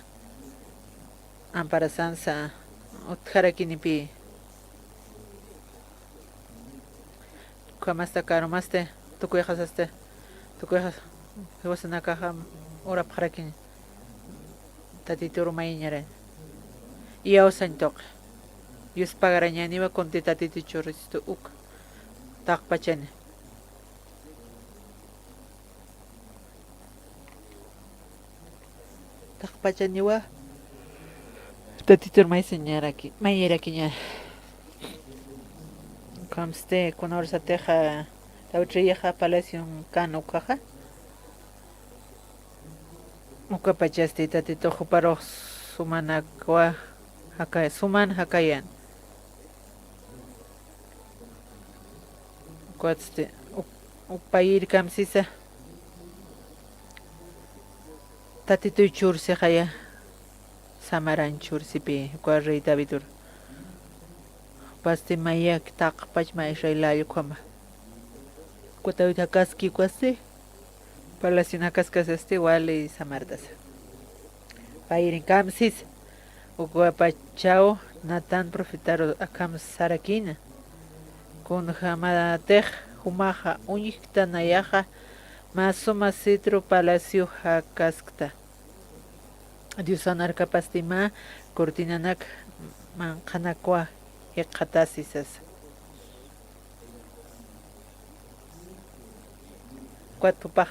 Amparasansa. Utjarakinipi. Ukhamasta karumasti, tukuyxasasti, tukuyxas, jiwasanakaxa urapxarakiñ. Tatitur mayiñaran. Iyawsañ tuqi. Yuspagarañäniwa kunti Tatitu churistu uk. Taqpachani. Taqpachaniwa. Tatitur maysañaraki, mayirakiña. Ukhamsti, kuna urasatixa, David Reyxa palacion kan ukaxa. Ukapachasti Tatitux juparux sumanakwa, jaka-, suman jakayan. Ukatsti, uk-, uk payir kamsisa. Tatituy chur sixaya. Samarañ chur sipi, uka rey Davidur. Jupasti mayak taqpach mä Israel laya ukhama. Uka David jakaski ukasti. Palacion jakaskasasti wali samartasa. Payirin kamsis, ukapachaw Natán profetaru akham sarakïna. Kunjämatix jumaxa uñjkta nayaxa mä suma cedro palacio jakaskta. Diosan arkapasti mä cortinanak manqhanakwa jikxatasi sasa. Ukat jupax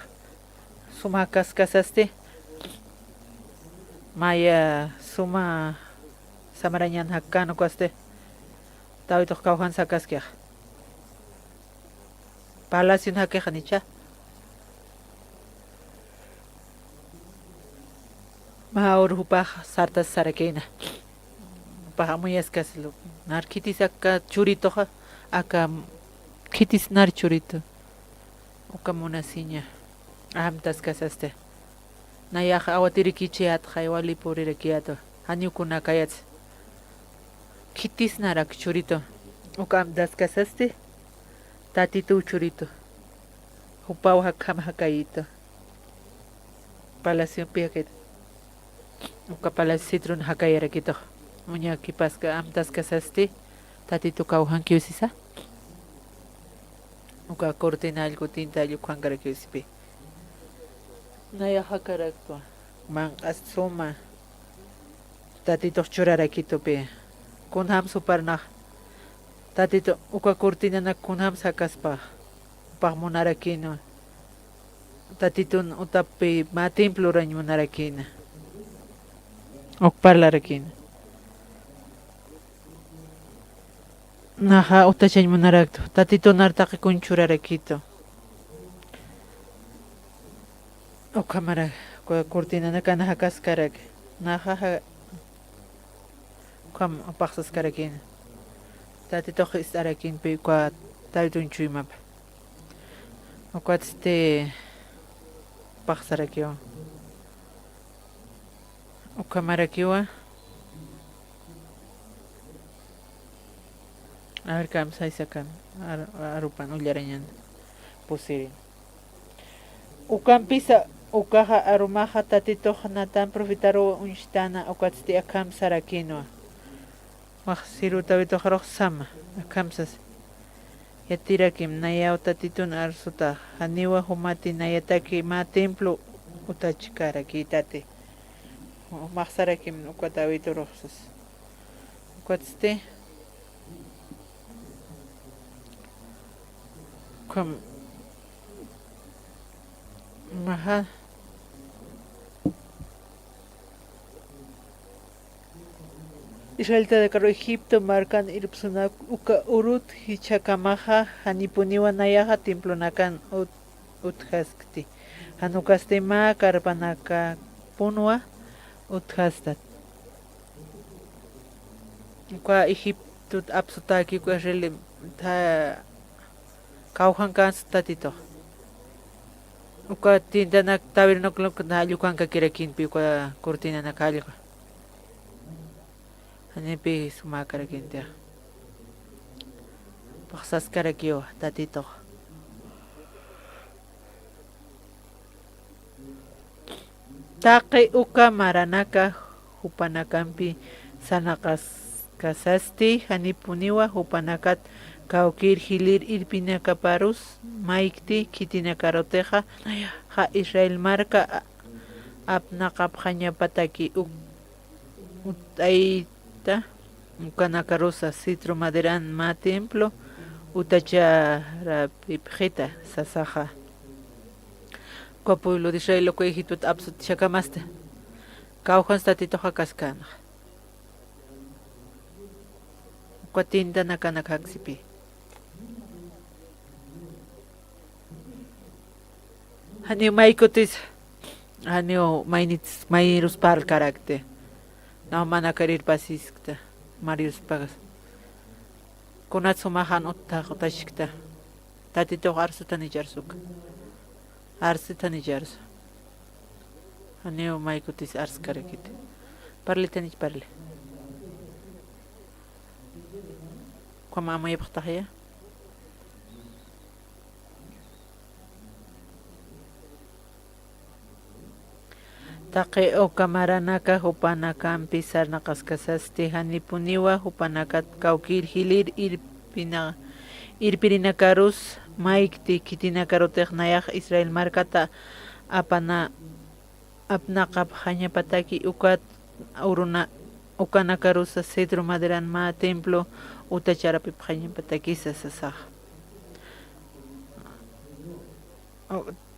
suma jakaskasasti, maya suma samarañan jakän ukasti, Davidux kawjan jakaskixa. Palacion jakixa nicha. Mä ur jupax sartas sarakïna. Jupax amuyaskas lu-, nar khitis aka churituxa, aka khitis nar churitu. Uka munasiña. Amtaskasasti. Nayax awatirikichiyätxa, wali purirakiyätwa. Janiw kunakayats. Khitis narak churitu. Uka amtaskasasti. Tatituw churitu. Jupaw jakham jakayitu. Palaciompi jakit. Uka palacio cedron jakayarakitux. Uñakipaska amtaskasasti. Tatitu kawjankiw sisa. Uka cortina allqu tinta allqu ukhankarakiw sipi. Nayax jakaraktwa. Manq'as suma. Tatitux churarakitupi. Kunjams jupar nax. Tatitu uka cortinanak kunjams jakaspa. Jupax munarakïnwa. Tatitun utapi mä templo urañ munarakïna. Uk parlarakïna. Naxa utachañ munaraktwa. Tatitun nar taqi kun churarakitu. Ukhamara, ku-, cortinanak jakaskarak. Naxa ja-, ukham apaqsaskarakïna. Tatitux ist'arakïnpi uka David uñchuymapa. Ukatsti Paxsarakiwa. Ukhamarakiwa. A ver, kamsaysakan. Ar-, arupan ullarañan. Pusirin. Ukampisa, ukaxa arumaxa Tatitux Natán profetaruw uñstana, ukatsti akham sarakinwa. Wax siru Davidux arux sama, akham sas. Yatirakim, nayaw Tatitun arsutax, janiwa jumati nayataki mä templo utachkarakïtati. Jumax sarakim uka David urux sas. Ukatsti, ukham, maja. Israelitanakarux Egipto markan irpsunak uka urut jichhakamaxa, janipuniwa nayaxa templonakan ut-, utjaskti. Jan ukasti mä karpanakapunwa utjastat. Uka Egiptot apsutäki uka Israel tha-, kawkhankäns Tatitux. Uka tiendanak tabernáculonak jallkankakirakinpi uka cortinanak jallqa. Janipï sumäkarakintix. Paxsaskarakiwa Tatitux. Taqi uka maranaka jupanakampi sarnaqaskasasti, janipuniwa jupanakat kawkïr jilïr irpinakaparus maykti khitinakarutixa, nayaxa Israel marka a-, apnaqapxañapataki uk-, ut'ayta, ukanakarusa cedro maderan mä templo utacharapipxita sasaxa. Uka pueblo de Israel uka Egiptot apsut jichhakamasti. Kawkhans Tatitux akaskänxa. Uka tiendanakan aksipï. Janiw maykutis, janiw maynits, mayrus parlkarakti. Nax manakar irpasiskta, mayrus pagas. Kunats jumax jan utthax utjaskta. Tatitux arsutanichars uka. Arsutanichars. Janiw maykutis arskarakiti. Parlitanich parli. Ukham amuyapxtaxaya. Taqi uka maranaka jupanakampi sarnaqaskasasti, janipuniwa jupanakat kawkïr jilïr irpina-, irpirinakarus maykti khitinakarutix nayax Israel markata apana-, apnaqapxañapataki ukat uruna-, ukanakarusa cedro maderan mä templo utacharapipxañapatakisa sasaxa.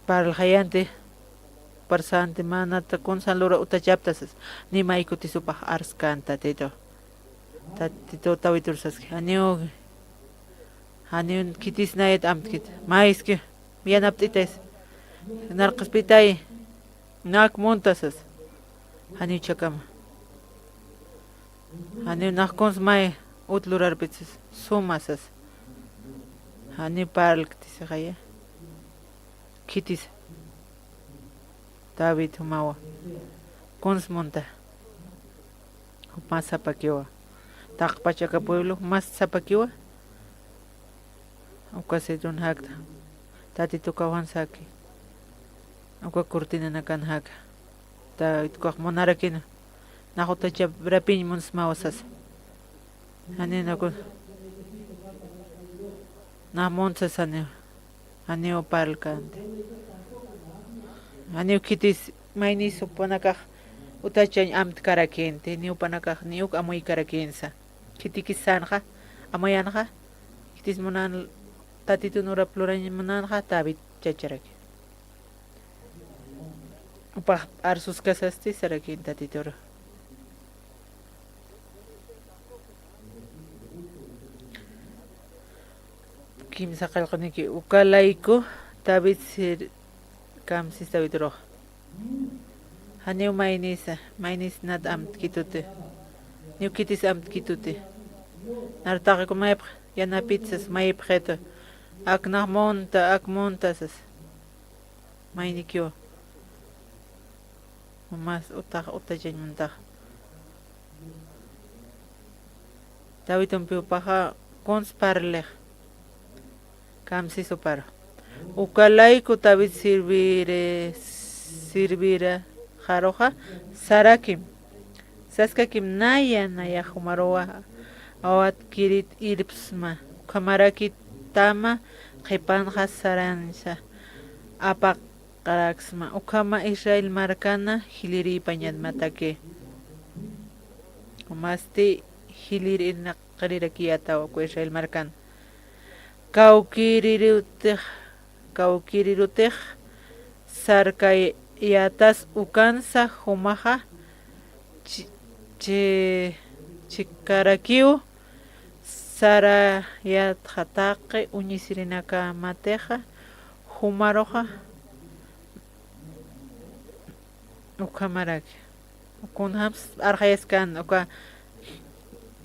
Parlxayanti, parlsanti, mä nata kunsa lura utachapta sas, ni maykutis jupax arskän Tatitux. Tatitux Davidur saski, janiw, janiw khitis nayat amtkit, mayski, yanapt'itas, narqaspitay, nak munta sas, janiw jichhakama. Janiw nax kuns may ut lurarpit sas, suma sas. Janiw parlkti sixaya. Khitis. David jumawa. Kuns munta. Jumas sapakiwa. Taqpach aka pueblo jumas sapakiwa. Uka cedron jakta. Tatitukaw jan saki. Uka cortinanakan jaka. David ukax munarakïna. Nax utachaprapiñ munsmawa sasa. Janiw naku-, nax munsas janiw. Janiw parlkänti. Janiw khitis maynis jupanakax utachañ amtkarakïnti, ni jupanakax ni uk amuykarakïnsa. Khitikis sänxa, amuyänxa, khitis munan Tatitun urap lurañ munänxa, David chacharaki. Jupax arsuskasasti sarakïn Tatitur. Kimsa qillqaniki uka layku David sir-, kamsis Davidrux. Janiw maynisa, maynis nat amtkituti. Niw khitis amtkituti. Nar taqi kun maypx yanapit sas, maypxitu. Ak nax munta, ak munta sas. Maynikiw. Jumas utax utachañ muntax. David umpiw paxa kuns parlix. Kamsis uparu. Uka layku David sirviri, sirviraxaruxa sarakim. Saskakim naya, nayax jumaruwa awatkirit irpsma. Ukhamaraki tama qhipanxa saransa apaqaraksma. Ukhama Israel markana jiliripañatmataki. Jumasti jilirinaqirakiyätawa uka Israel markan. Kawkirirutix, kawkirirutix sarkayätas ukansa jumaxa chi-, chi-, chikarakiw sarayätxa taqi uñisirinakamaxa jumaruxa ukhamaraki. Kunjams arxayaskan uka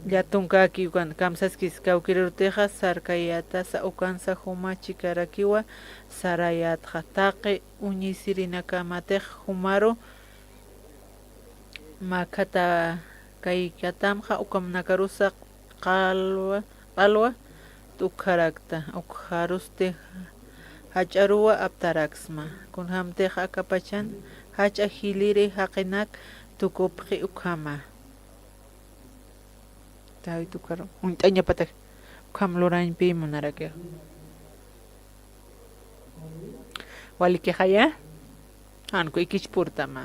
llatunkäki ukan kamsaskis kawkirirutixa sarkayätasa ukansa juma chikarakiwa sarayätxa taqi uñisirinakamatix jumaru makhatakaykatamxa ukamnakarusa q'alwa, q'alwa t'ukharakta, ukxarusti jach'aruwa aptaraksma. Kunjamtix akapachan jach'a jiliri jaqinak tukupxi ukhama. David ukharu uñt'añapatak ukham lurañpi munarakixa. Walikixaya, jan uka ikichpurtama.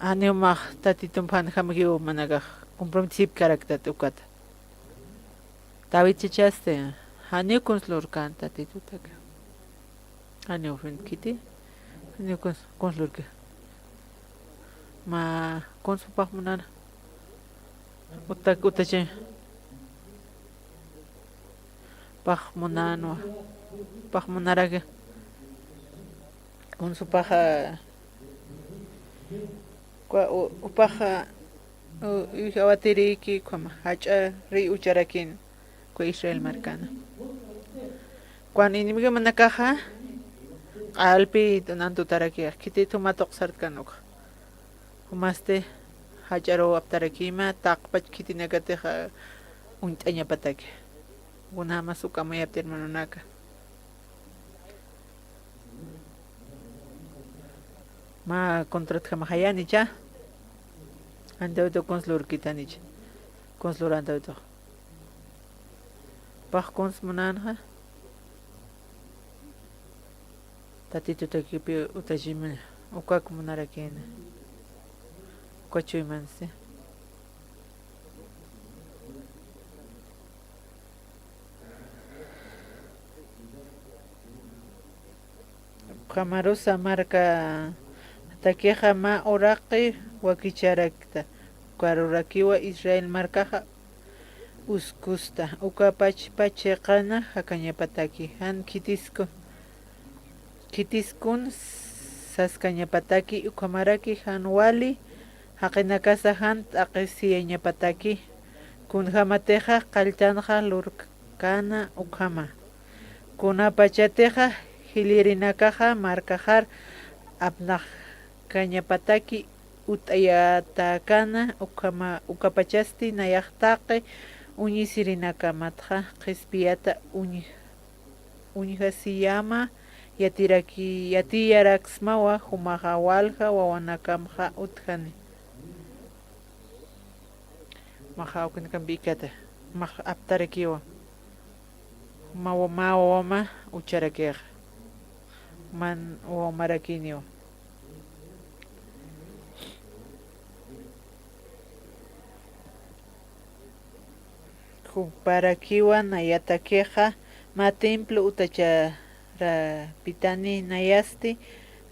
Janiw max Tatitump janjamakiw manakax comprometipkaraktat ukata. David chachasti, janiw kuns lurkan Tatitutaka. Janiw ofendkiti, janiw kuns, kuns lurki. Ma, kuns pax munana. Utak, utachi. Pax munanwa. Pax munaraki. Kunsupaxa, kua, u-, upaxa, u-, u-, awatiriki ukhama, jach'a riy ucharakin, kua Israel markana. Kuan enemigomanakaxa, q'alpi t'unan tutaraki, khiti thuma tuqsartkan ukxa. Jumasti jach'aruw aptarakima, taqpach khitinakatixa uñt'añapataki. Kunjamas uka amuyapti hermanonaka. Mä contratjamaxayanicha. Jan David kuns lurkitanicha. Kuns luran David. Pax kuns munanxa. Tatitutakipi utachima, ukak munarakïna. Uka chuymansti. Ukhamarusa markatakixa mä uraqi wakicharakta. Ukarurakiwa Israel markaxa uskusta, ukapachpa chiqana jakañapataki, jan khitisku, khitiskun saskañapataki, ukhamaraki jan wali jaqinakasa jan t'aqisiyañapataki, kunjamatixa qalltanxa lurkana ukhama. Kunapachatixa jillirinakaxa markaxar apnaqkañapataki, ut'ayatäkana, ukhama, ukapachasti nayax taqi uñisirinakamatxa qhispiyata uñ-, uñjasiyama yatiraki, yatiyaraksmawa, jumaxa walja wawanakamxa utjani. Maxa awkinakampi ikata, max aptarakiwa. Mä wa-, mä wawama ucharakixa. Mä wawamarakiniwa. Juparakiwa nayatakixa mä templo utacharapitani nayasti,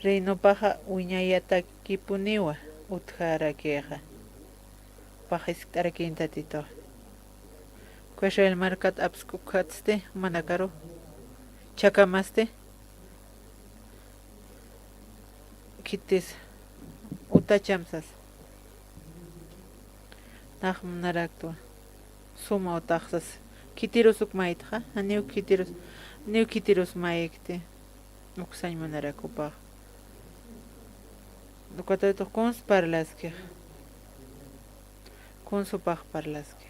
reinopaxa wiñayatakipuniwa utjarakixa. Pax jiskt'arakïn Tatituxa. Uka Israel markat apsk'ukatsti, jumanakaru chhakamasti, khitis utacham sas. Nax munaraktwa. Suma utax sas. Khitirus uk maytxa, janiw khitirus, janiw khitirus maykti. Uksañ munarak jupax. Ukataytux kuns parlaski. Kuns jupax parlaski.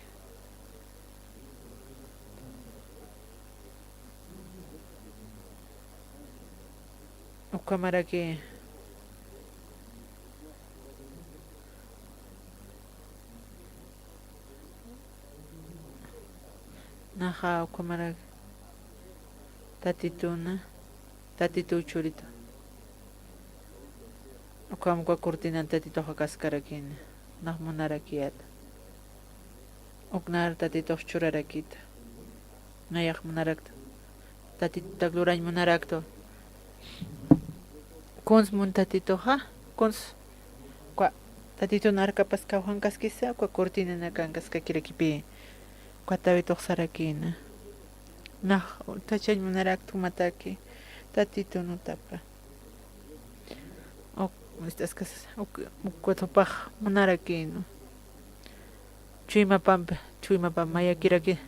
Ukhamaraki. Naxa ukhamarak tatituna, tatitu churitu. Ukham uka cortinan tatitux akaskarakïna, nax munarakiyäta. Uknar tatitux churarakïta. Nayax munarakta. Tatitutak lurañ munaraktu. Kuns mun tatituxa, kuns. Uka tatitun arkapas kawjankaskisa, uka cortinanakan kaskakirakipï. Uka tawitux sarakïna. Nax utachañ munaraktu jumataki, tatitun utapa. Uk, ist'askas, uk, ukat jupax munarakïna. Chuymapampi, chuymapam mayakiraki.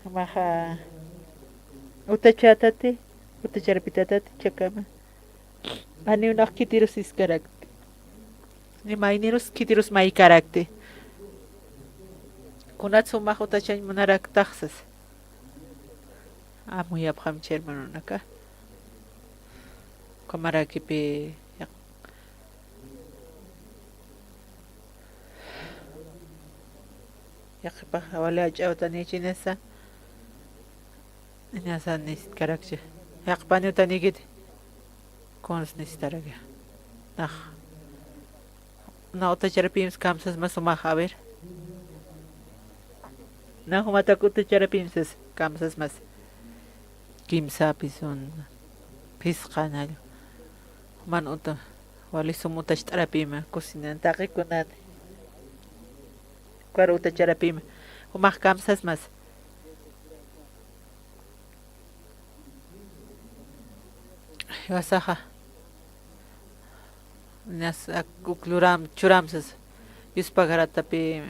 Jumaxa utachätati, utacharpitätati, chakama. Janiw nax khitirus iskarakti. Ni maynirus khitirus maykarakti. Kunats jumax utachañ munaraktax sas. Amuyapxamchi hermanonaka. Ukhamarakipi yaq-, yaqhipax wali jach'a utanïchinasa. Inasa nisitkarakchi. Yaqhipaniw utanïkiti. Kuns nisitarakï. Nax. Na utacharapïmsa kamsasmas jumax, a ver. Na jumatak utacharapïmsas kamsasmas. Kimsapis un phisqanall. Juman uta, wali sum utacht'arapïma, cocinan taqikunani. Ukar utacharapïma. Jumax kamsasmas. Jiwasaxa. Ñas ak-, uk luram, churamsas. Yuspagaratapi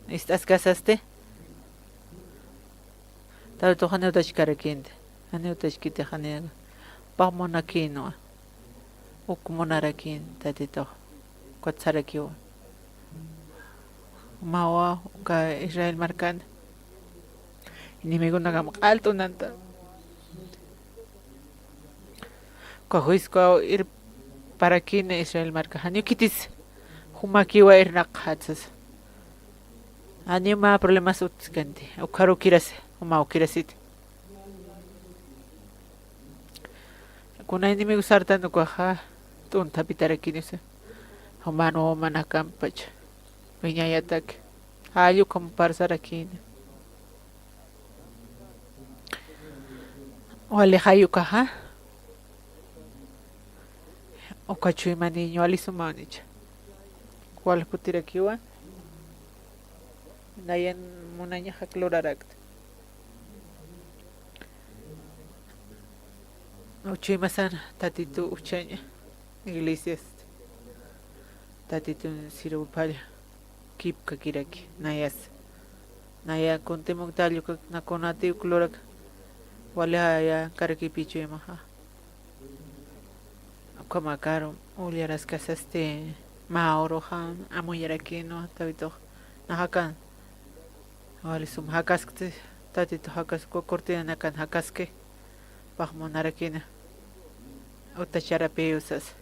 ist'askasasti. Tatitux janiw utachkarakïnti. Janiw utachkiti, janiw. Jupax munakïnwa. Uk munarakïn tatitux. Ukat sarakiwa. Jumawa uka Israel markan. Enemigonakam q'alt'unanta. Uka juiciokaw irparakïna Israel marka. Janiw khitis jumakiwa irnaqxatsas. Janiw mä problemas utkänti. Ukxar ukirasi, juma ukirasiti. Kuna enemigo sartan ukaxa t'unthapitarakïnisa. Juman wawanakampach wiñayataki. Jall ukham parsarakïna. Wali jay ukaxa. Uka chuymanïña wali sumawnicha. Wal jutirakiwa. Nayan munañax ak lurarakta. Chuymasan tatitu uchaña iglesias. Tatitun sirupalla kipkakiraki nayas. Naya kuntimuk talluka nakunati uk lurak. Wali jaya karakipï chuymaxa. Ukhamakaru ullaraskasasti mä uruxa amuyarakïnwa tawitux. Naxakan wali sum jakaskti, tatitu jakaskwa, cortinanakan jakaski. Jupax munarakïna. Utacharapïw sas.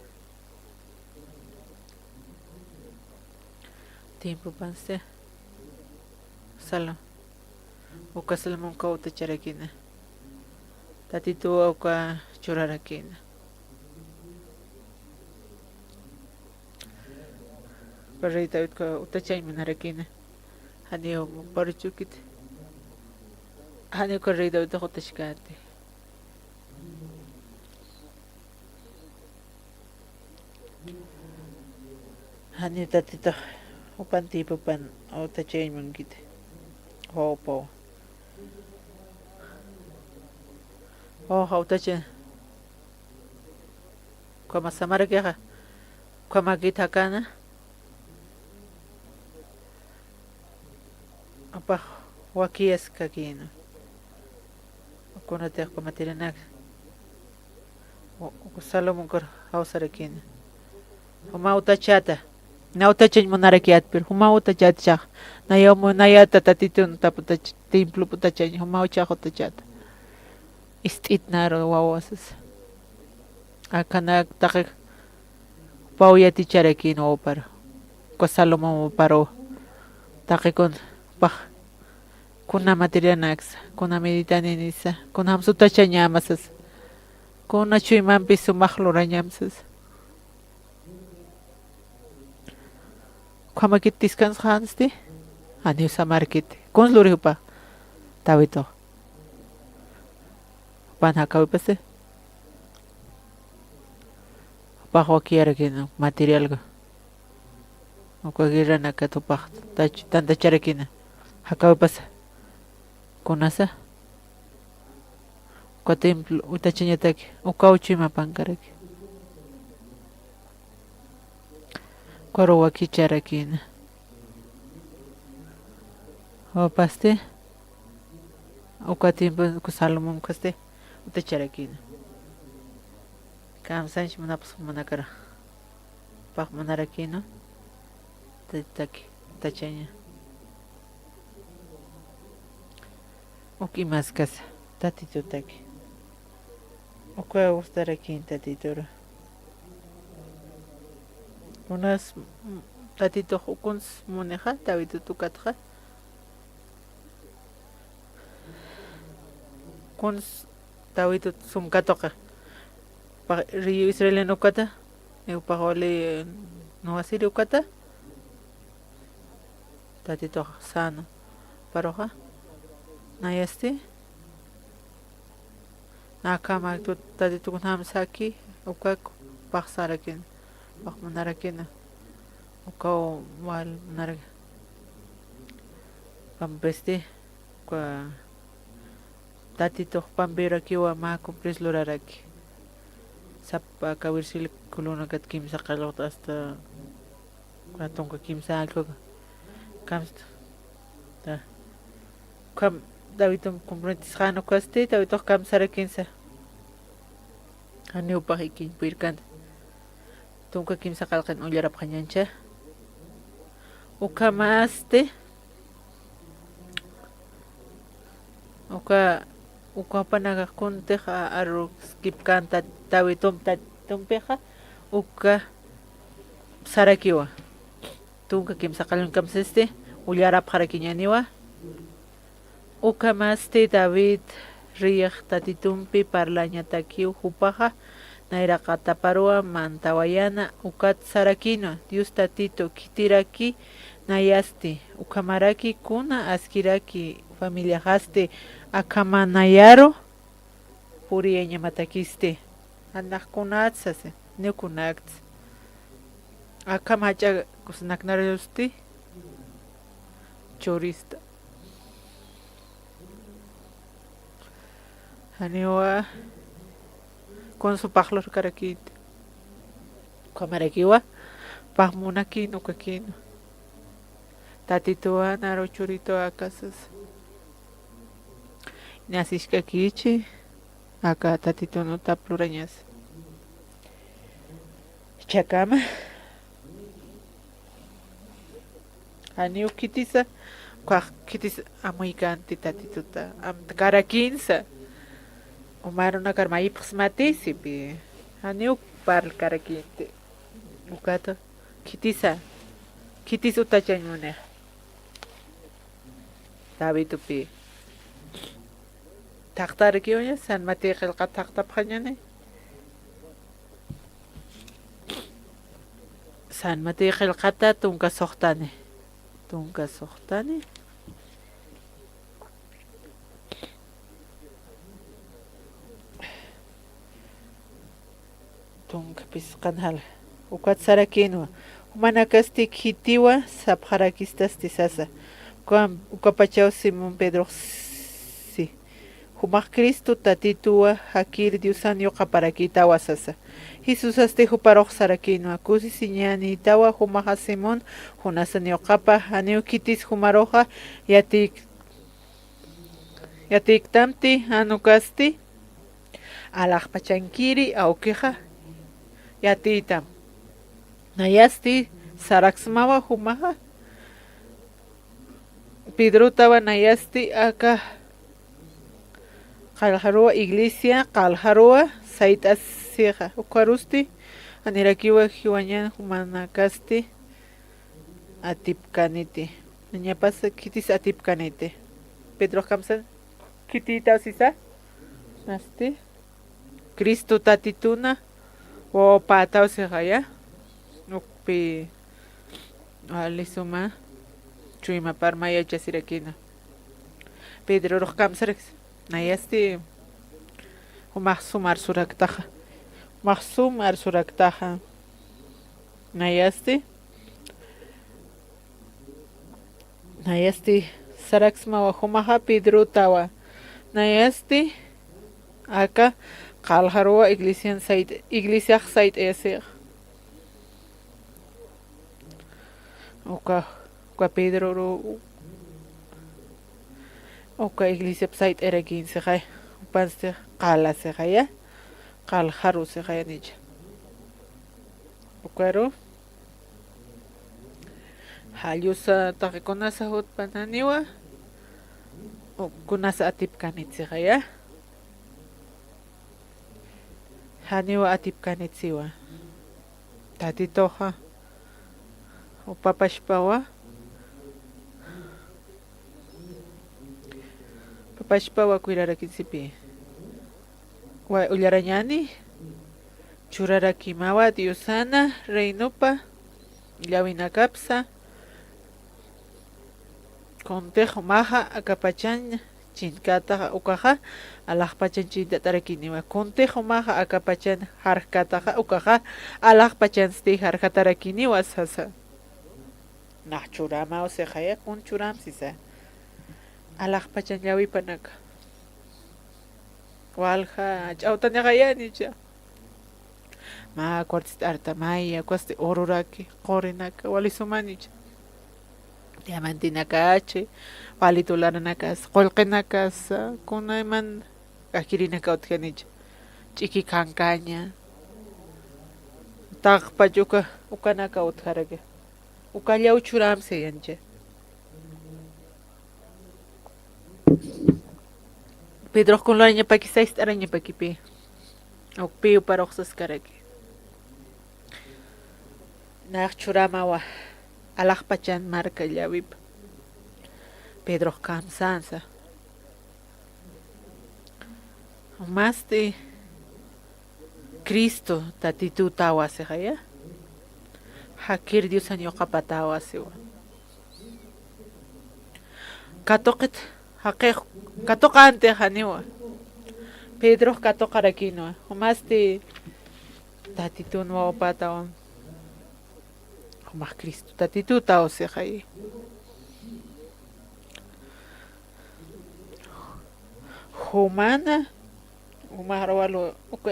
Tiempopansti. Salmo. Uka salmonkaw utacharakïna. Tatituwa uka churarakïna. Uka rey Davidka utachañ munarakïna. Janiw paruchukiti. Janiw uka rey Davidux utachkänti. Janiw tatitux jupan tiempopan utachañ munkiti. Jopaw. Joxa utachañ. Ukhama samarakixa. Ukhamakit jakana. Jupax wakiyaskakïna. Kunatix ukhamatirinak. Salomón kar jawsarakina. Juma utachata. Na utachañ munaraki atpir. Juma utachata chax. Naya mu-, nayata tatitun taputach-, templo putachañ. Juma uchax utachata. Ist'it naru wawasas. Akanak taqi jupaw yaticharakina wawpar. Uka Salomón wawparu. Taqikun pax. Kuna materianaksa, kuna meditaninisa, kuna jamsuta chañamasas, kuna chuymampis sumax lurañamsas. Ukhamakit tiskansa jansti, janiw samarkiti. Kuns lurijupa, Davidux. Jupan jakawipasti. Jupax wakiyarakina materialga. Uka guerranakat jupax tach-, tantacharakina. Jakawipasa. Kunasa. Uka templo utachañataki. Uka uchuy mapankaraki. Ukaru wakicharakina. Jupasti. Uka tiempo, uka Salomón ukhasti utacharakina. Kamsañch munapas munakara. Pax munarakina. Tatitaki, utachaña. Uk imaskasa, tatitutaki. Uka gustarakin tatituru. Unas, mm, tatitux ukuns munixa, Davidut ukatxa. Kuns Davidut sum katuqi. Pa-, ri Israelin ukata, iwpax wali nuwasiri ukata. Tatitux sanu. Paruxa. Nayasti. Nakhama tu-, tatitux kunjam saki, ukak paxsarakin. Pax munarakina. Ukaw wal munarak-, kampisti. Uka tatitux pampirakiwa mä cumplis luraraki. Sapa aka versículonakat kimsa qallqut hasta tunka kimsa allquka. Kamst-, ta-, kam Davidum comprometesxan ukasti, Davidux kamsarakinsa. Janiw pax ikiñ puyrkanta. Tunka kimsa qallqin ullarapxañancha. Ukhamasti, uka, uka jupanakax kuntix a-, aruskipkanta Davidum, Davidumpixa, uka sarakiwa. Tunka kimsa qallqin kamsisti, ullarapxarakiñäniwa. Ukhamasti David reyx tatitumpi parlañatakiw jupaxa nayraqataparuwa mantawayäna, ukat sarakïnwa: Dios Tatitu, khitiraki nayasti, ukhamaraki kuna askiraki familiaxasti akhama nayaru puriyañamatakisti. Janiw kunats sasi, janiw kunakts. Akham jach'a kusnaknarusti churista. Janiwa kunsu paxlurkarakïnti. Ukhamarakiwa, pax munakïn ukakïn. Tatituwa naru churituwa akasas. Inas jisk'akichi, aka Tatitun utap lurañas. Jichhakama. Janiw khitisa, ukax khitis amuykänti Tatituta, amtkarakïnsa. Uma arunakar mayipxsmati, sipi. Janiw parlkarakïnti. Ukata. Khitisa, khitis utachañ munix. Davidupi. Thaqtarakiwaña, San Mateo qillqat thaqtapxañäni. San Mateo qillqata tunka suxtani. Tunka suxtani. Tunka phisqan jala. Ukat sarakïnwa. Jumanakasti khitiwa sapxarakistasti sasa. Uka, ukapachaw Simón Pedrox si. Jumax Cristo Tatituwa, jakir Diosan yuqaparakïtawa sasa. Jesusasti juparux sarakïnwa. Kusisiñänïtawa jumaxa Simón, junasan yuqapa, janiw khitis jumaruxa yatïk-, yatïktamti, jan ukasti alaxpachankiri awkixa yatiytam. Nayasti saraksmawa jumaxa, Pedrotawa nayasti aka qallqaruwa iglesia, qallqaruwa sayt'asixa. Ukharusti janirakiwa jiwañan jumanakasti atipkaniti. Ñapas khitis atipkaniti. Pedrox kamsan khitiytaw sisa. Nasti. Cristo Tatituna wawapätaw sixaya. Ukpi wali suma chuymapar mayachasirakina. Pedrorux kamsarakis. Nayasti jumax sum arsuraktaxa. Jumax sum arsuraktaxa. Nayasti. Nayasti saraksmawa jumaxa Pedrotawa. Nayasti aka qallqaruwa iglesian sayt-, iglesiax sayt'ayasix. Uka, uka Pedroru, uka iglesiap sayt'ayarakïn sixay. Jupansti qala sixaya. Qallqaru sixaya nicha. Ukaru. Jallusa taqi kunasa jutpananiwa, u kunasa atipkanit sixaya. Janiwa atipkanit siwa. Tatituxa, u papachpawa, papachpawa kuyrarakisipi. Wa ullarañani, churarakimawa Diosana reinopa llawinakapsa, kuntix jumaxa akapachan chinkätaxa ukaxa alaxpachan chintatärakiniwa. Kuntix jumaxa akapachan jarkätaxa ukaxa alaxpachansti jarkatarakiniwa sasa. Nax churamaw sixaya, kun churam sisa. Alaxpachan llawipanaka. Walja ch'awtanixaya nicha. Mä cuartista arta maya, cuasti ororaki, qurinaka, wali sumanicha. Diamantinakachi, wali dolaranakasa, qullqinakasa, kunayman kakirinaka utjanicha. Ch'iki kankaña. Taqpach uka, ukanaka utjaraki. Ukallaw churam sayancha. Pedrox kunlarañapaki, sayst'arañapakipi. Ukpi uparux saskaraki. Nax churamawa alaxpachan marka llawip. Pedrox kamsansa. Masti Cristo Tatitutawa sixaya. Jakir Diosan yuqapatawa siwa. Katuqit, jaqix, katuqanti janiwa. Pedrox katuqarakinwa. Jumasti Tatitun wawapätawan. Jumax Cristo Tatitutaw sixay. Jumana, jumax aruwalu, uka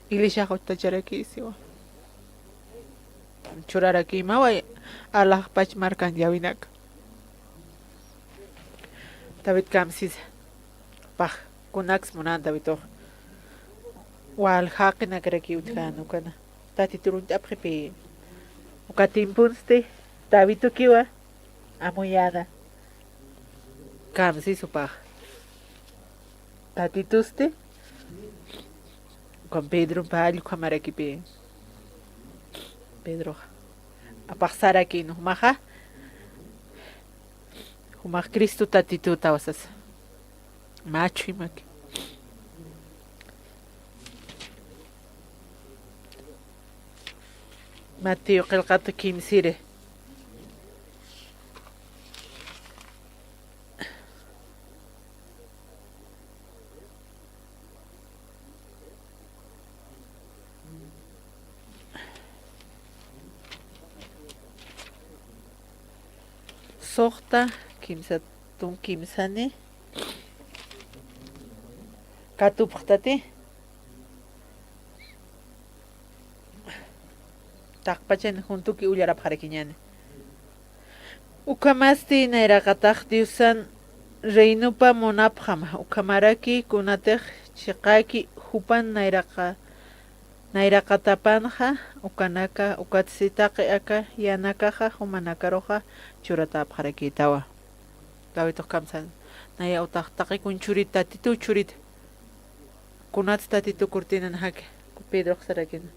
iglesiax uttacharaki siwa. Churarakimawa alaxpach markan llawinaka. David kamsisa. Pax, kunaks munan Davidux. Wal jaqinakaraki utjän ukana. Tatitur uñt'apxipi. Uka timpunsti Davidukiwa amuyäna. Kamsis upax. Tatitusti. Ukan Pedro pä allkhamarakipi. Pedroxa. Apax sarakin jumaxa. Jumax Cristo Tatitutaw sasa. Mä chuymaki. Mateo qillqata kimsiri. Suxta, kimsatun kimsani. Katupxtati. Taqpachan juntuki ullarapxarakiñäni. Ukhamasti nayraqatax Diosan reinopa munapxam, ukhamaraki kunatix Chiqaki jupan nayraqa, nayraqatapanxa, ukanaka, ukatsi taqi aka yanakaxa, jumanakaruxa churatäpxarakïtawa. Dawidux kamsan, naya utax taqi kun churit, Tatituw churit. Kunats Tatitu cortinan jaki, Pedrox sarakina.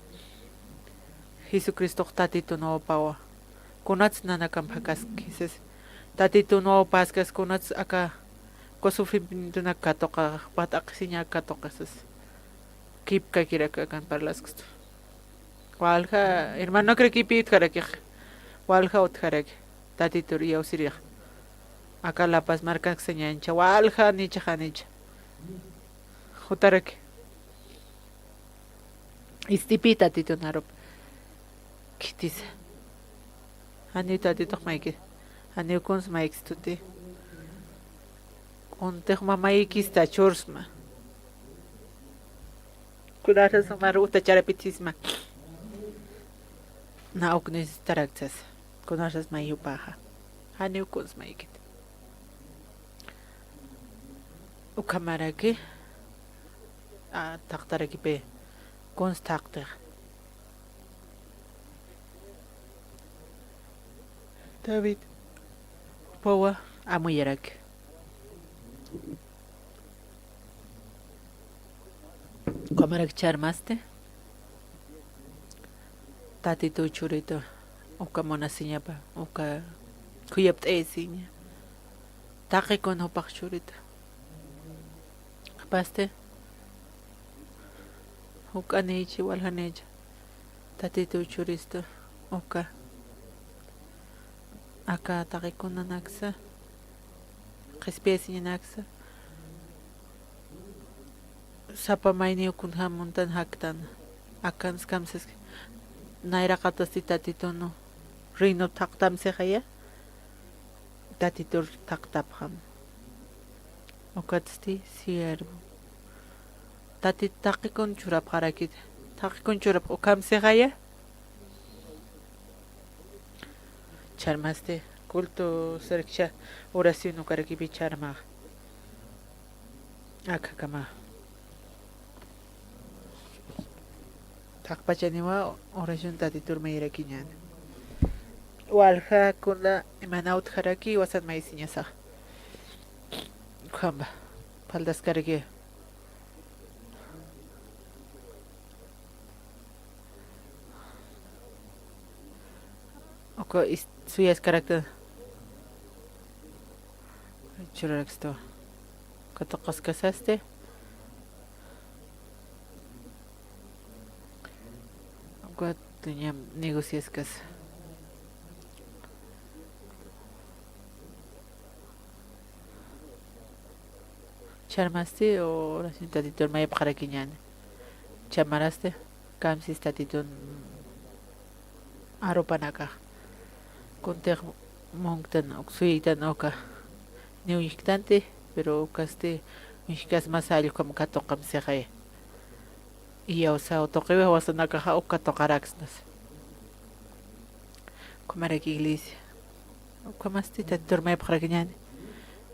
Jesucristox Tatitun wawpawa. Kunats nanakamp jakaski, sas. Tatitun wawpaskas kunats aka, uka sufrimientonak katuqa, pat'aqisiñak katuqa, sas. Kipkakirak akan parlaskstu. Walja, hermanonakrakipi utjarakix. Walja utjaraki. Tatitur iyawsirix. Aka La Paz markanaksañancha. Walja, nicha, janicha. Jutaraki. Ist'ipi Tatitun arup. Khitisa. Janiw Tatitux maykis. Janiw kuns maykstuti. Kuntix mamaykista chursma. Kunasas sumar uta charapithisma. Na uk necesitarakchas. Kunasas may jupaxa. Janiw kuns maykit. Ukhamaraki, a, thaqtarakipi, kuns thaqtix. David, jupawa amuyaraki. Ukhamaraki ch'armasti. Tatituw churitu, uka munasiñapa, uka khuyapt'ayasiña. Taqi kun jupax churitu. Jupasti, juk'anichi, waljanichi. Tatituw churistu, uka. Aka taqi kunanaksa, qhispiyasiñanaksa. Sapa mayniw kunjam muntan jaktan. Akansa kamsaski. Nayraqatasti Tatitun reino thaqtamsixaya. Tatitur thaqtapxam. Ukatsti siervo. Tatit taqi kun churapxarakit. Taqi kun churapx ukhamsixaya. Ch'armasti, culto sarkcha, oración ukarakipi ch'armax. Akakama. Thaqpachaniwa oración Tatitur mayarakiñäni. Walja kuna imanaw utjaraki iwasan maysiñasax. Ukhamba, phaltaskaraki. Uka is-, suyaskarakta. Churarakstu. Katuqaskasasti. Uka tuñam negociaskas. Ch'armasti, oración Tatitur mayapxarakiñäni. Ch'amarasti, kamsis Tatitun arupanakax. Kuntix munktan, uk suytan uka. Ni uñjktanti, pero ukasti, uñjkas mas allkam katuqamsixay. Iyawsaw tuqiw jiwasanakaxa uk katuqaraksnas. Ukhamaraki iglesia. Ukhamasti Tatitur mayapxarakiñäni.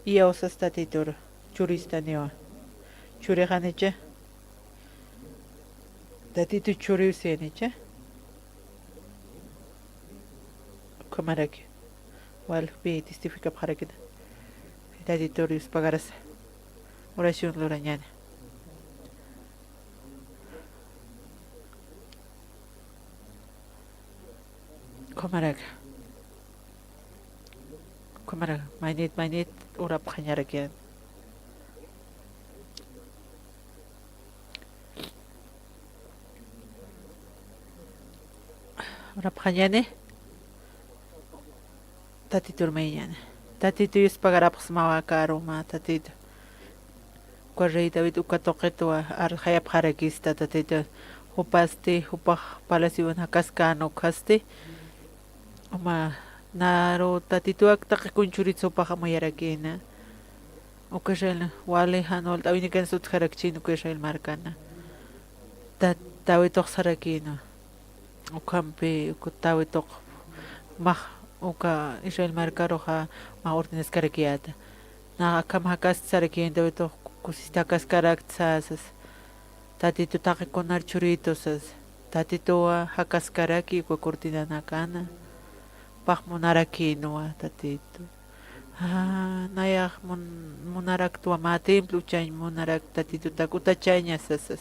Iyawsas Tatitur churistaniwa. Churixanicha. Tatitu churiw siyanicha. Ukhamaraki. Walpi testificapxarakina. Tatitur yuspagarasa. Oración lurañäni. Ukhamaraki. Ukhamaraki. Maynit, maynit, urapxañarakiñäni. Urapxañäni. Tatitur mayiñäni. Tatitu yuspagarapxsmawa aka aruma, Tatitu. Uka rey David uka tuqitwa arxayapxarakista, Tatitu. Jupasti, jupax palaciowan jakaskän ukhasti. Uma, naru Tatituw ak taqi kun churitsa jupax amuyarakïna. Uka Israel, wali jan walt'äwinakans utjarakchin uka Israel markana. Ta-, Tawitux sarakïna. Ukhampi, uka Tawitux max, uka Israel markaruxa max ordenaskarakiyäta. Nax akham jakast sarakïna Tawitux Kusista jakaskarakta sasas. Tatitu taqi kunar churitu sasa. Tatituwa jakaskaraki uka cortinanakana. Pax munarakïnwa tatitu. Ah, nayax mun-, munaraktwa mä templo uchañ munarak tatitu tak utachaña sasas.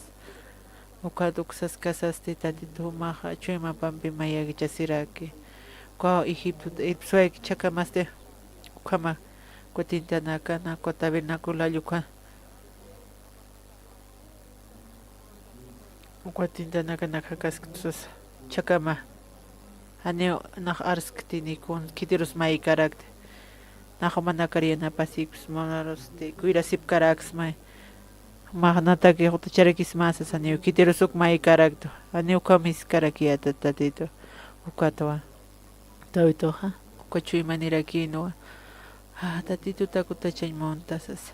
Ukat uksaskasasti tatitu jumaxa chuymapampi mayakichasiraki. Uka Egipto irpswayki chhakamasti ukhama uka tintanakana, uka tabernáculo jall uka. Uka tintanakanak jakasktu sasa chhakama. Janiw nax arskti ni kun khitirus maykarakti. Nax jumanakar yanapasipksma, munarusti cuidasipkaraksma. Jumax natakix utacharakisma sasa, janiw khitirus uk maykaraktu. Janiw ukham jiskarakiyäta tatitu. Ukatwa. Tawituxa, uka chuyma nirakïnwa. Ah, tatitu tak utachañ munta sasa.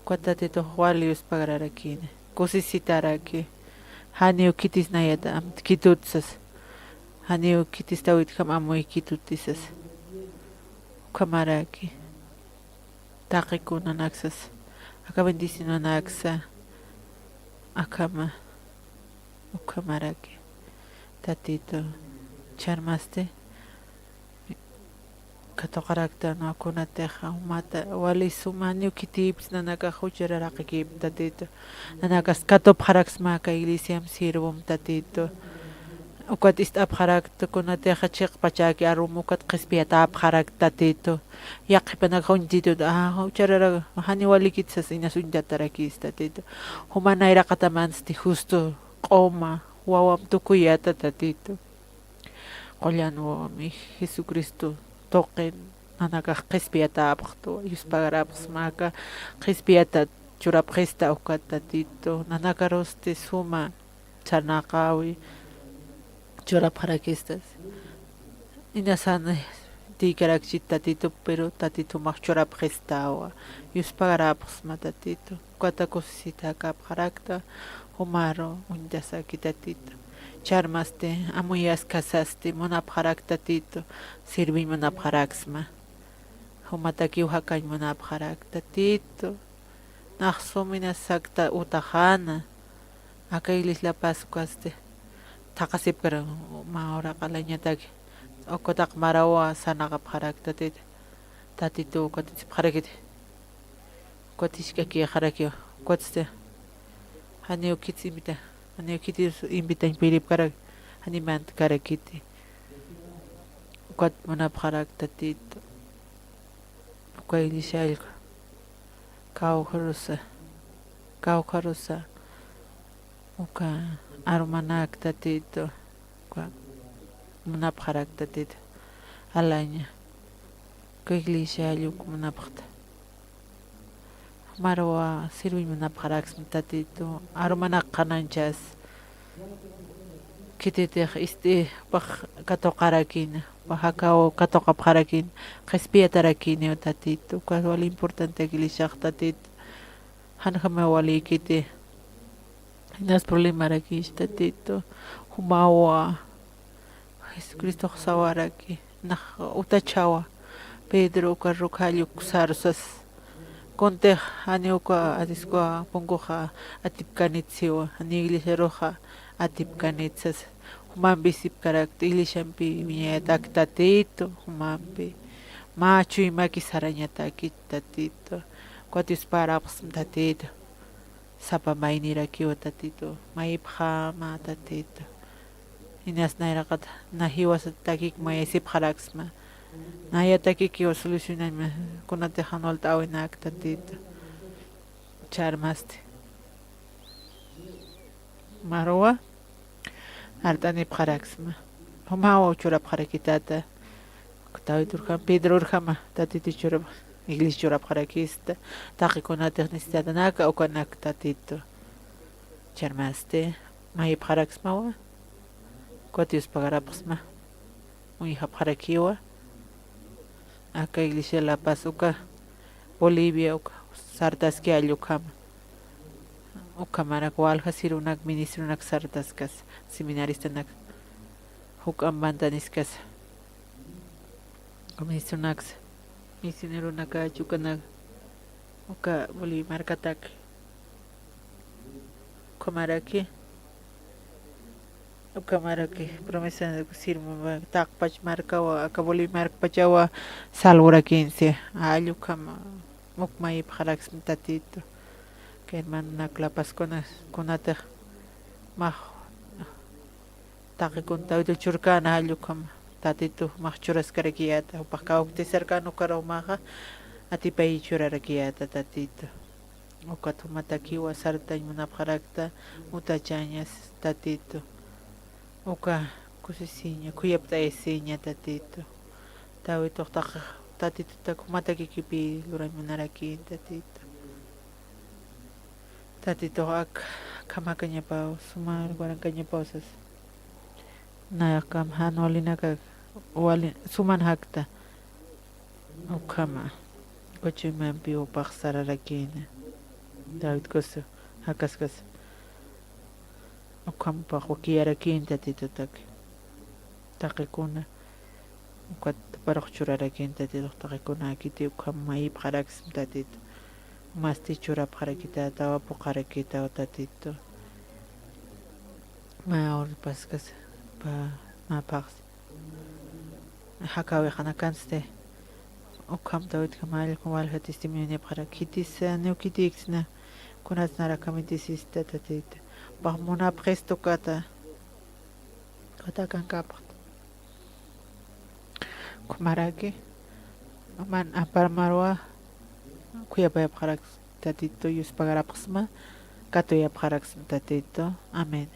Uka tatitux wali yuspagrarakïna. Kusisitaraki. Janiw khitis nayata amtkitut sasa. Janiw khitis tawitjam amuykituti sasa. Ukhamaraki. Taqi kunanaksa sasa. Aka bendicionanaksa. Akhama. Ukhamaraki. Tatitu. Ch'armasti. Katuqaraktanwa kunatixa jumata wali suma, janiw khitipchis nanakax juchararaqikïpta tatitu. Nanakasti katupxaraksma aka iglesiam sirvum tatitu. Ukat ist'apxarakta kunatixa chiqpachäki arum ukat qhispiyatäpxarakta tatitu. Yaqhipanakax uñtitut, ah, jucharara, janiw walikit sasa inas uñtatarakïs tatitu. Juma nayraqatamansti justo q'uma wawam tukuyäta tatitu. Qullan wawami Jesucristo tuqin nanakax qhispiyatäpxtwa, yuspagarapxsma aka qhispiyata churapxista ukat tatitu, nanakarusti suma sarnaqäwi churapxarakistas. Inasan tiykarakchit tatitu, pero tatitu jumax churapxistawa, yuspagarapxsma tatitu. Ukata kusisita jakapxarakta, jumaru uñtasaki tatitu. Ch'armasti, amuyaskasasti, munapxarak tatitu, sirviñ munapxaraksma. Jumatakiw jakañ munapxarak tatitu. Nax sum inas sakta utaxäna. Aka iglesia La Paz ukasti. Thaqhasipkar mä uraq alañataki. Ukataq marawa sarnaqapxarak tatitu. Tatitu, ukat sipxarakiti. Ukat jisk'akïxarakiwa, ukatsti. Janiw khits invita, janiw khitis invitañ piripkarak, janiw mantkarakiti. Ukat munapxarak tatitu. Uka iglesia allqu. Kawkharusa. Kawkharusa. Uka arumanak tatitu. Uka munapxarak tatitu. Alaña. Uka iglesia allqu munapxta. Jumaruwa sirviñ munapxaraksma tatitu, arumanak qhanañchas. Khititix ist'i, jupax katuqarakïna, jupax jakaw katuqapxarakïna, qhispiyatarakïniw tatitu, uka wali importante iglesiax tatitu. Janjamaw walikiti. Inas problemarakïchi tatitu, jumawa. Jesucristox sawaraki, nax utachäwa, Pedro uka ruk jall uk saru sasa. Kuntix janiw uka atiskuwa punkuxa atipkanit siwa, janiw iglesiaruxa atipkanit sasa. Jumampi sipkarakta, iglesiampi wiñayatak tatitu, jumampi. Mä chuymaki sarañataki tatitu. Ukat yuspagarapxsma tatitu. Sapa maynirakiwa tatitu, mayipxäma tatitu. Inas nayraqat na jiwasatakik mayasipxaraksma. Nayatakikiwa solucionañma, kunatix jan walt'äwinak tatitu. Ch'armasti. Maruwa. Art'anipxaraksma. Jumaw churapxarakitata. Tawit urjama, Pedro urjama, tatitu churap-, iglesia churapxarakista. Taqi kunatix necesitanaka, ukanak tatitu. Ch'armasti, mayipxaraksmawa. Ukat yuspagarapxsma. Uñjapxarakiwa. Aka iglesia La Paz uka, Bolivia uka, sartaski allqu ukhama. Ukhamarak walja sirunak, ministrunak sartaskas, seminaristanak, juk'amp mantaniskas, ministrunaksa, misioneronakach ukanak, Uka Bolivia markatak. Ukhamaraki, ukhamaraki promesa sirma taqpach markawa, aka Bolivia markpachawa salvorakinsi. Jall ukhama, uk mayipxaraksma Tatitu. Aka hermanonak La Pazkuna, kunatix max taqi kuntäwit churkana, jall ukhama Tatitu max churaskarakiyäta, jupax kawktisarkän ukarux maxa atipay churarakiyäta Tatitu. Ukat jumatakiwa sartañ munapxarakta, utachañas Tatitu. Uka kusisiña, khuyapt'ayasiña Tatitu. Tawitux taqi Tatitutak jumatakikipï lurañ munarakïn Tatitu. Tatitux ak, akham jakañapaw, suma warankañapaw sasa. Nayax kam jan walinakak, wali, suman jakta. Ukhama, uka chuymampi jupax sararakïna. David kusa, jakaskas. Ukham jupax wakiyarakïn Tatitutak. Taqikuna, ukat tuparux churarakïn Tatitux taqikuna, akiti ukham mayipxaraksma Tatitu. Masti churapxarakitätawa, puqarakïtawa Tatitu. Mä urpaskas, pa, mä phaxs. Jakawixanakansti. Ukham David kama allqu walja testimonioñapxarak. Khitisa, niw khitïksna. Kunats narak kamitisista Tatita. Pax munapxista ukata. Ukata akankapxta. Ukhamaraki. Man amparamarwa. Khuyapayapxarak Tatitu, yuspagarapxsma. Katuyapxaraksma Tatitu. Amén.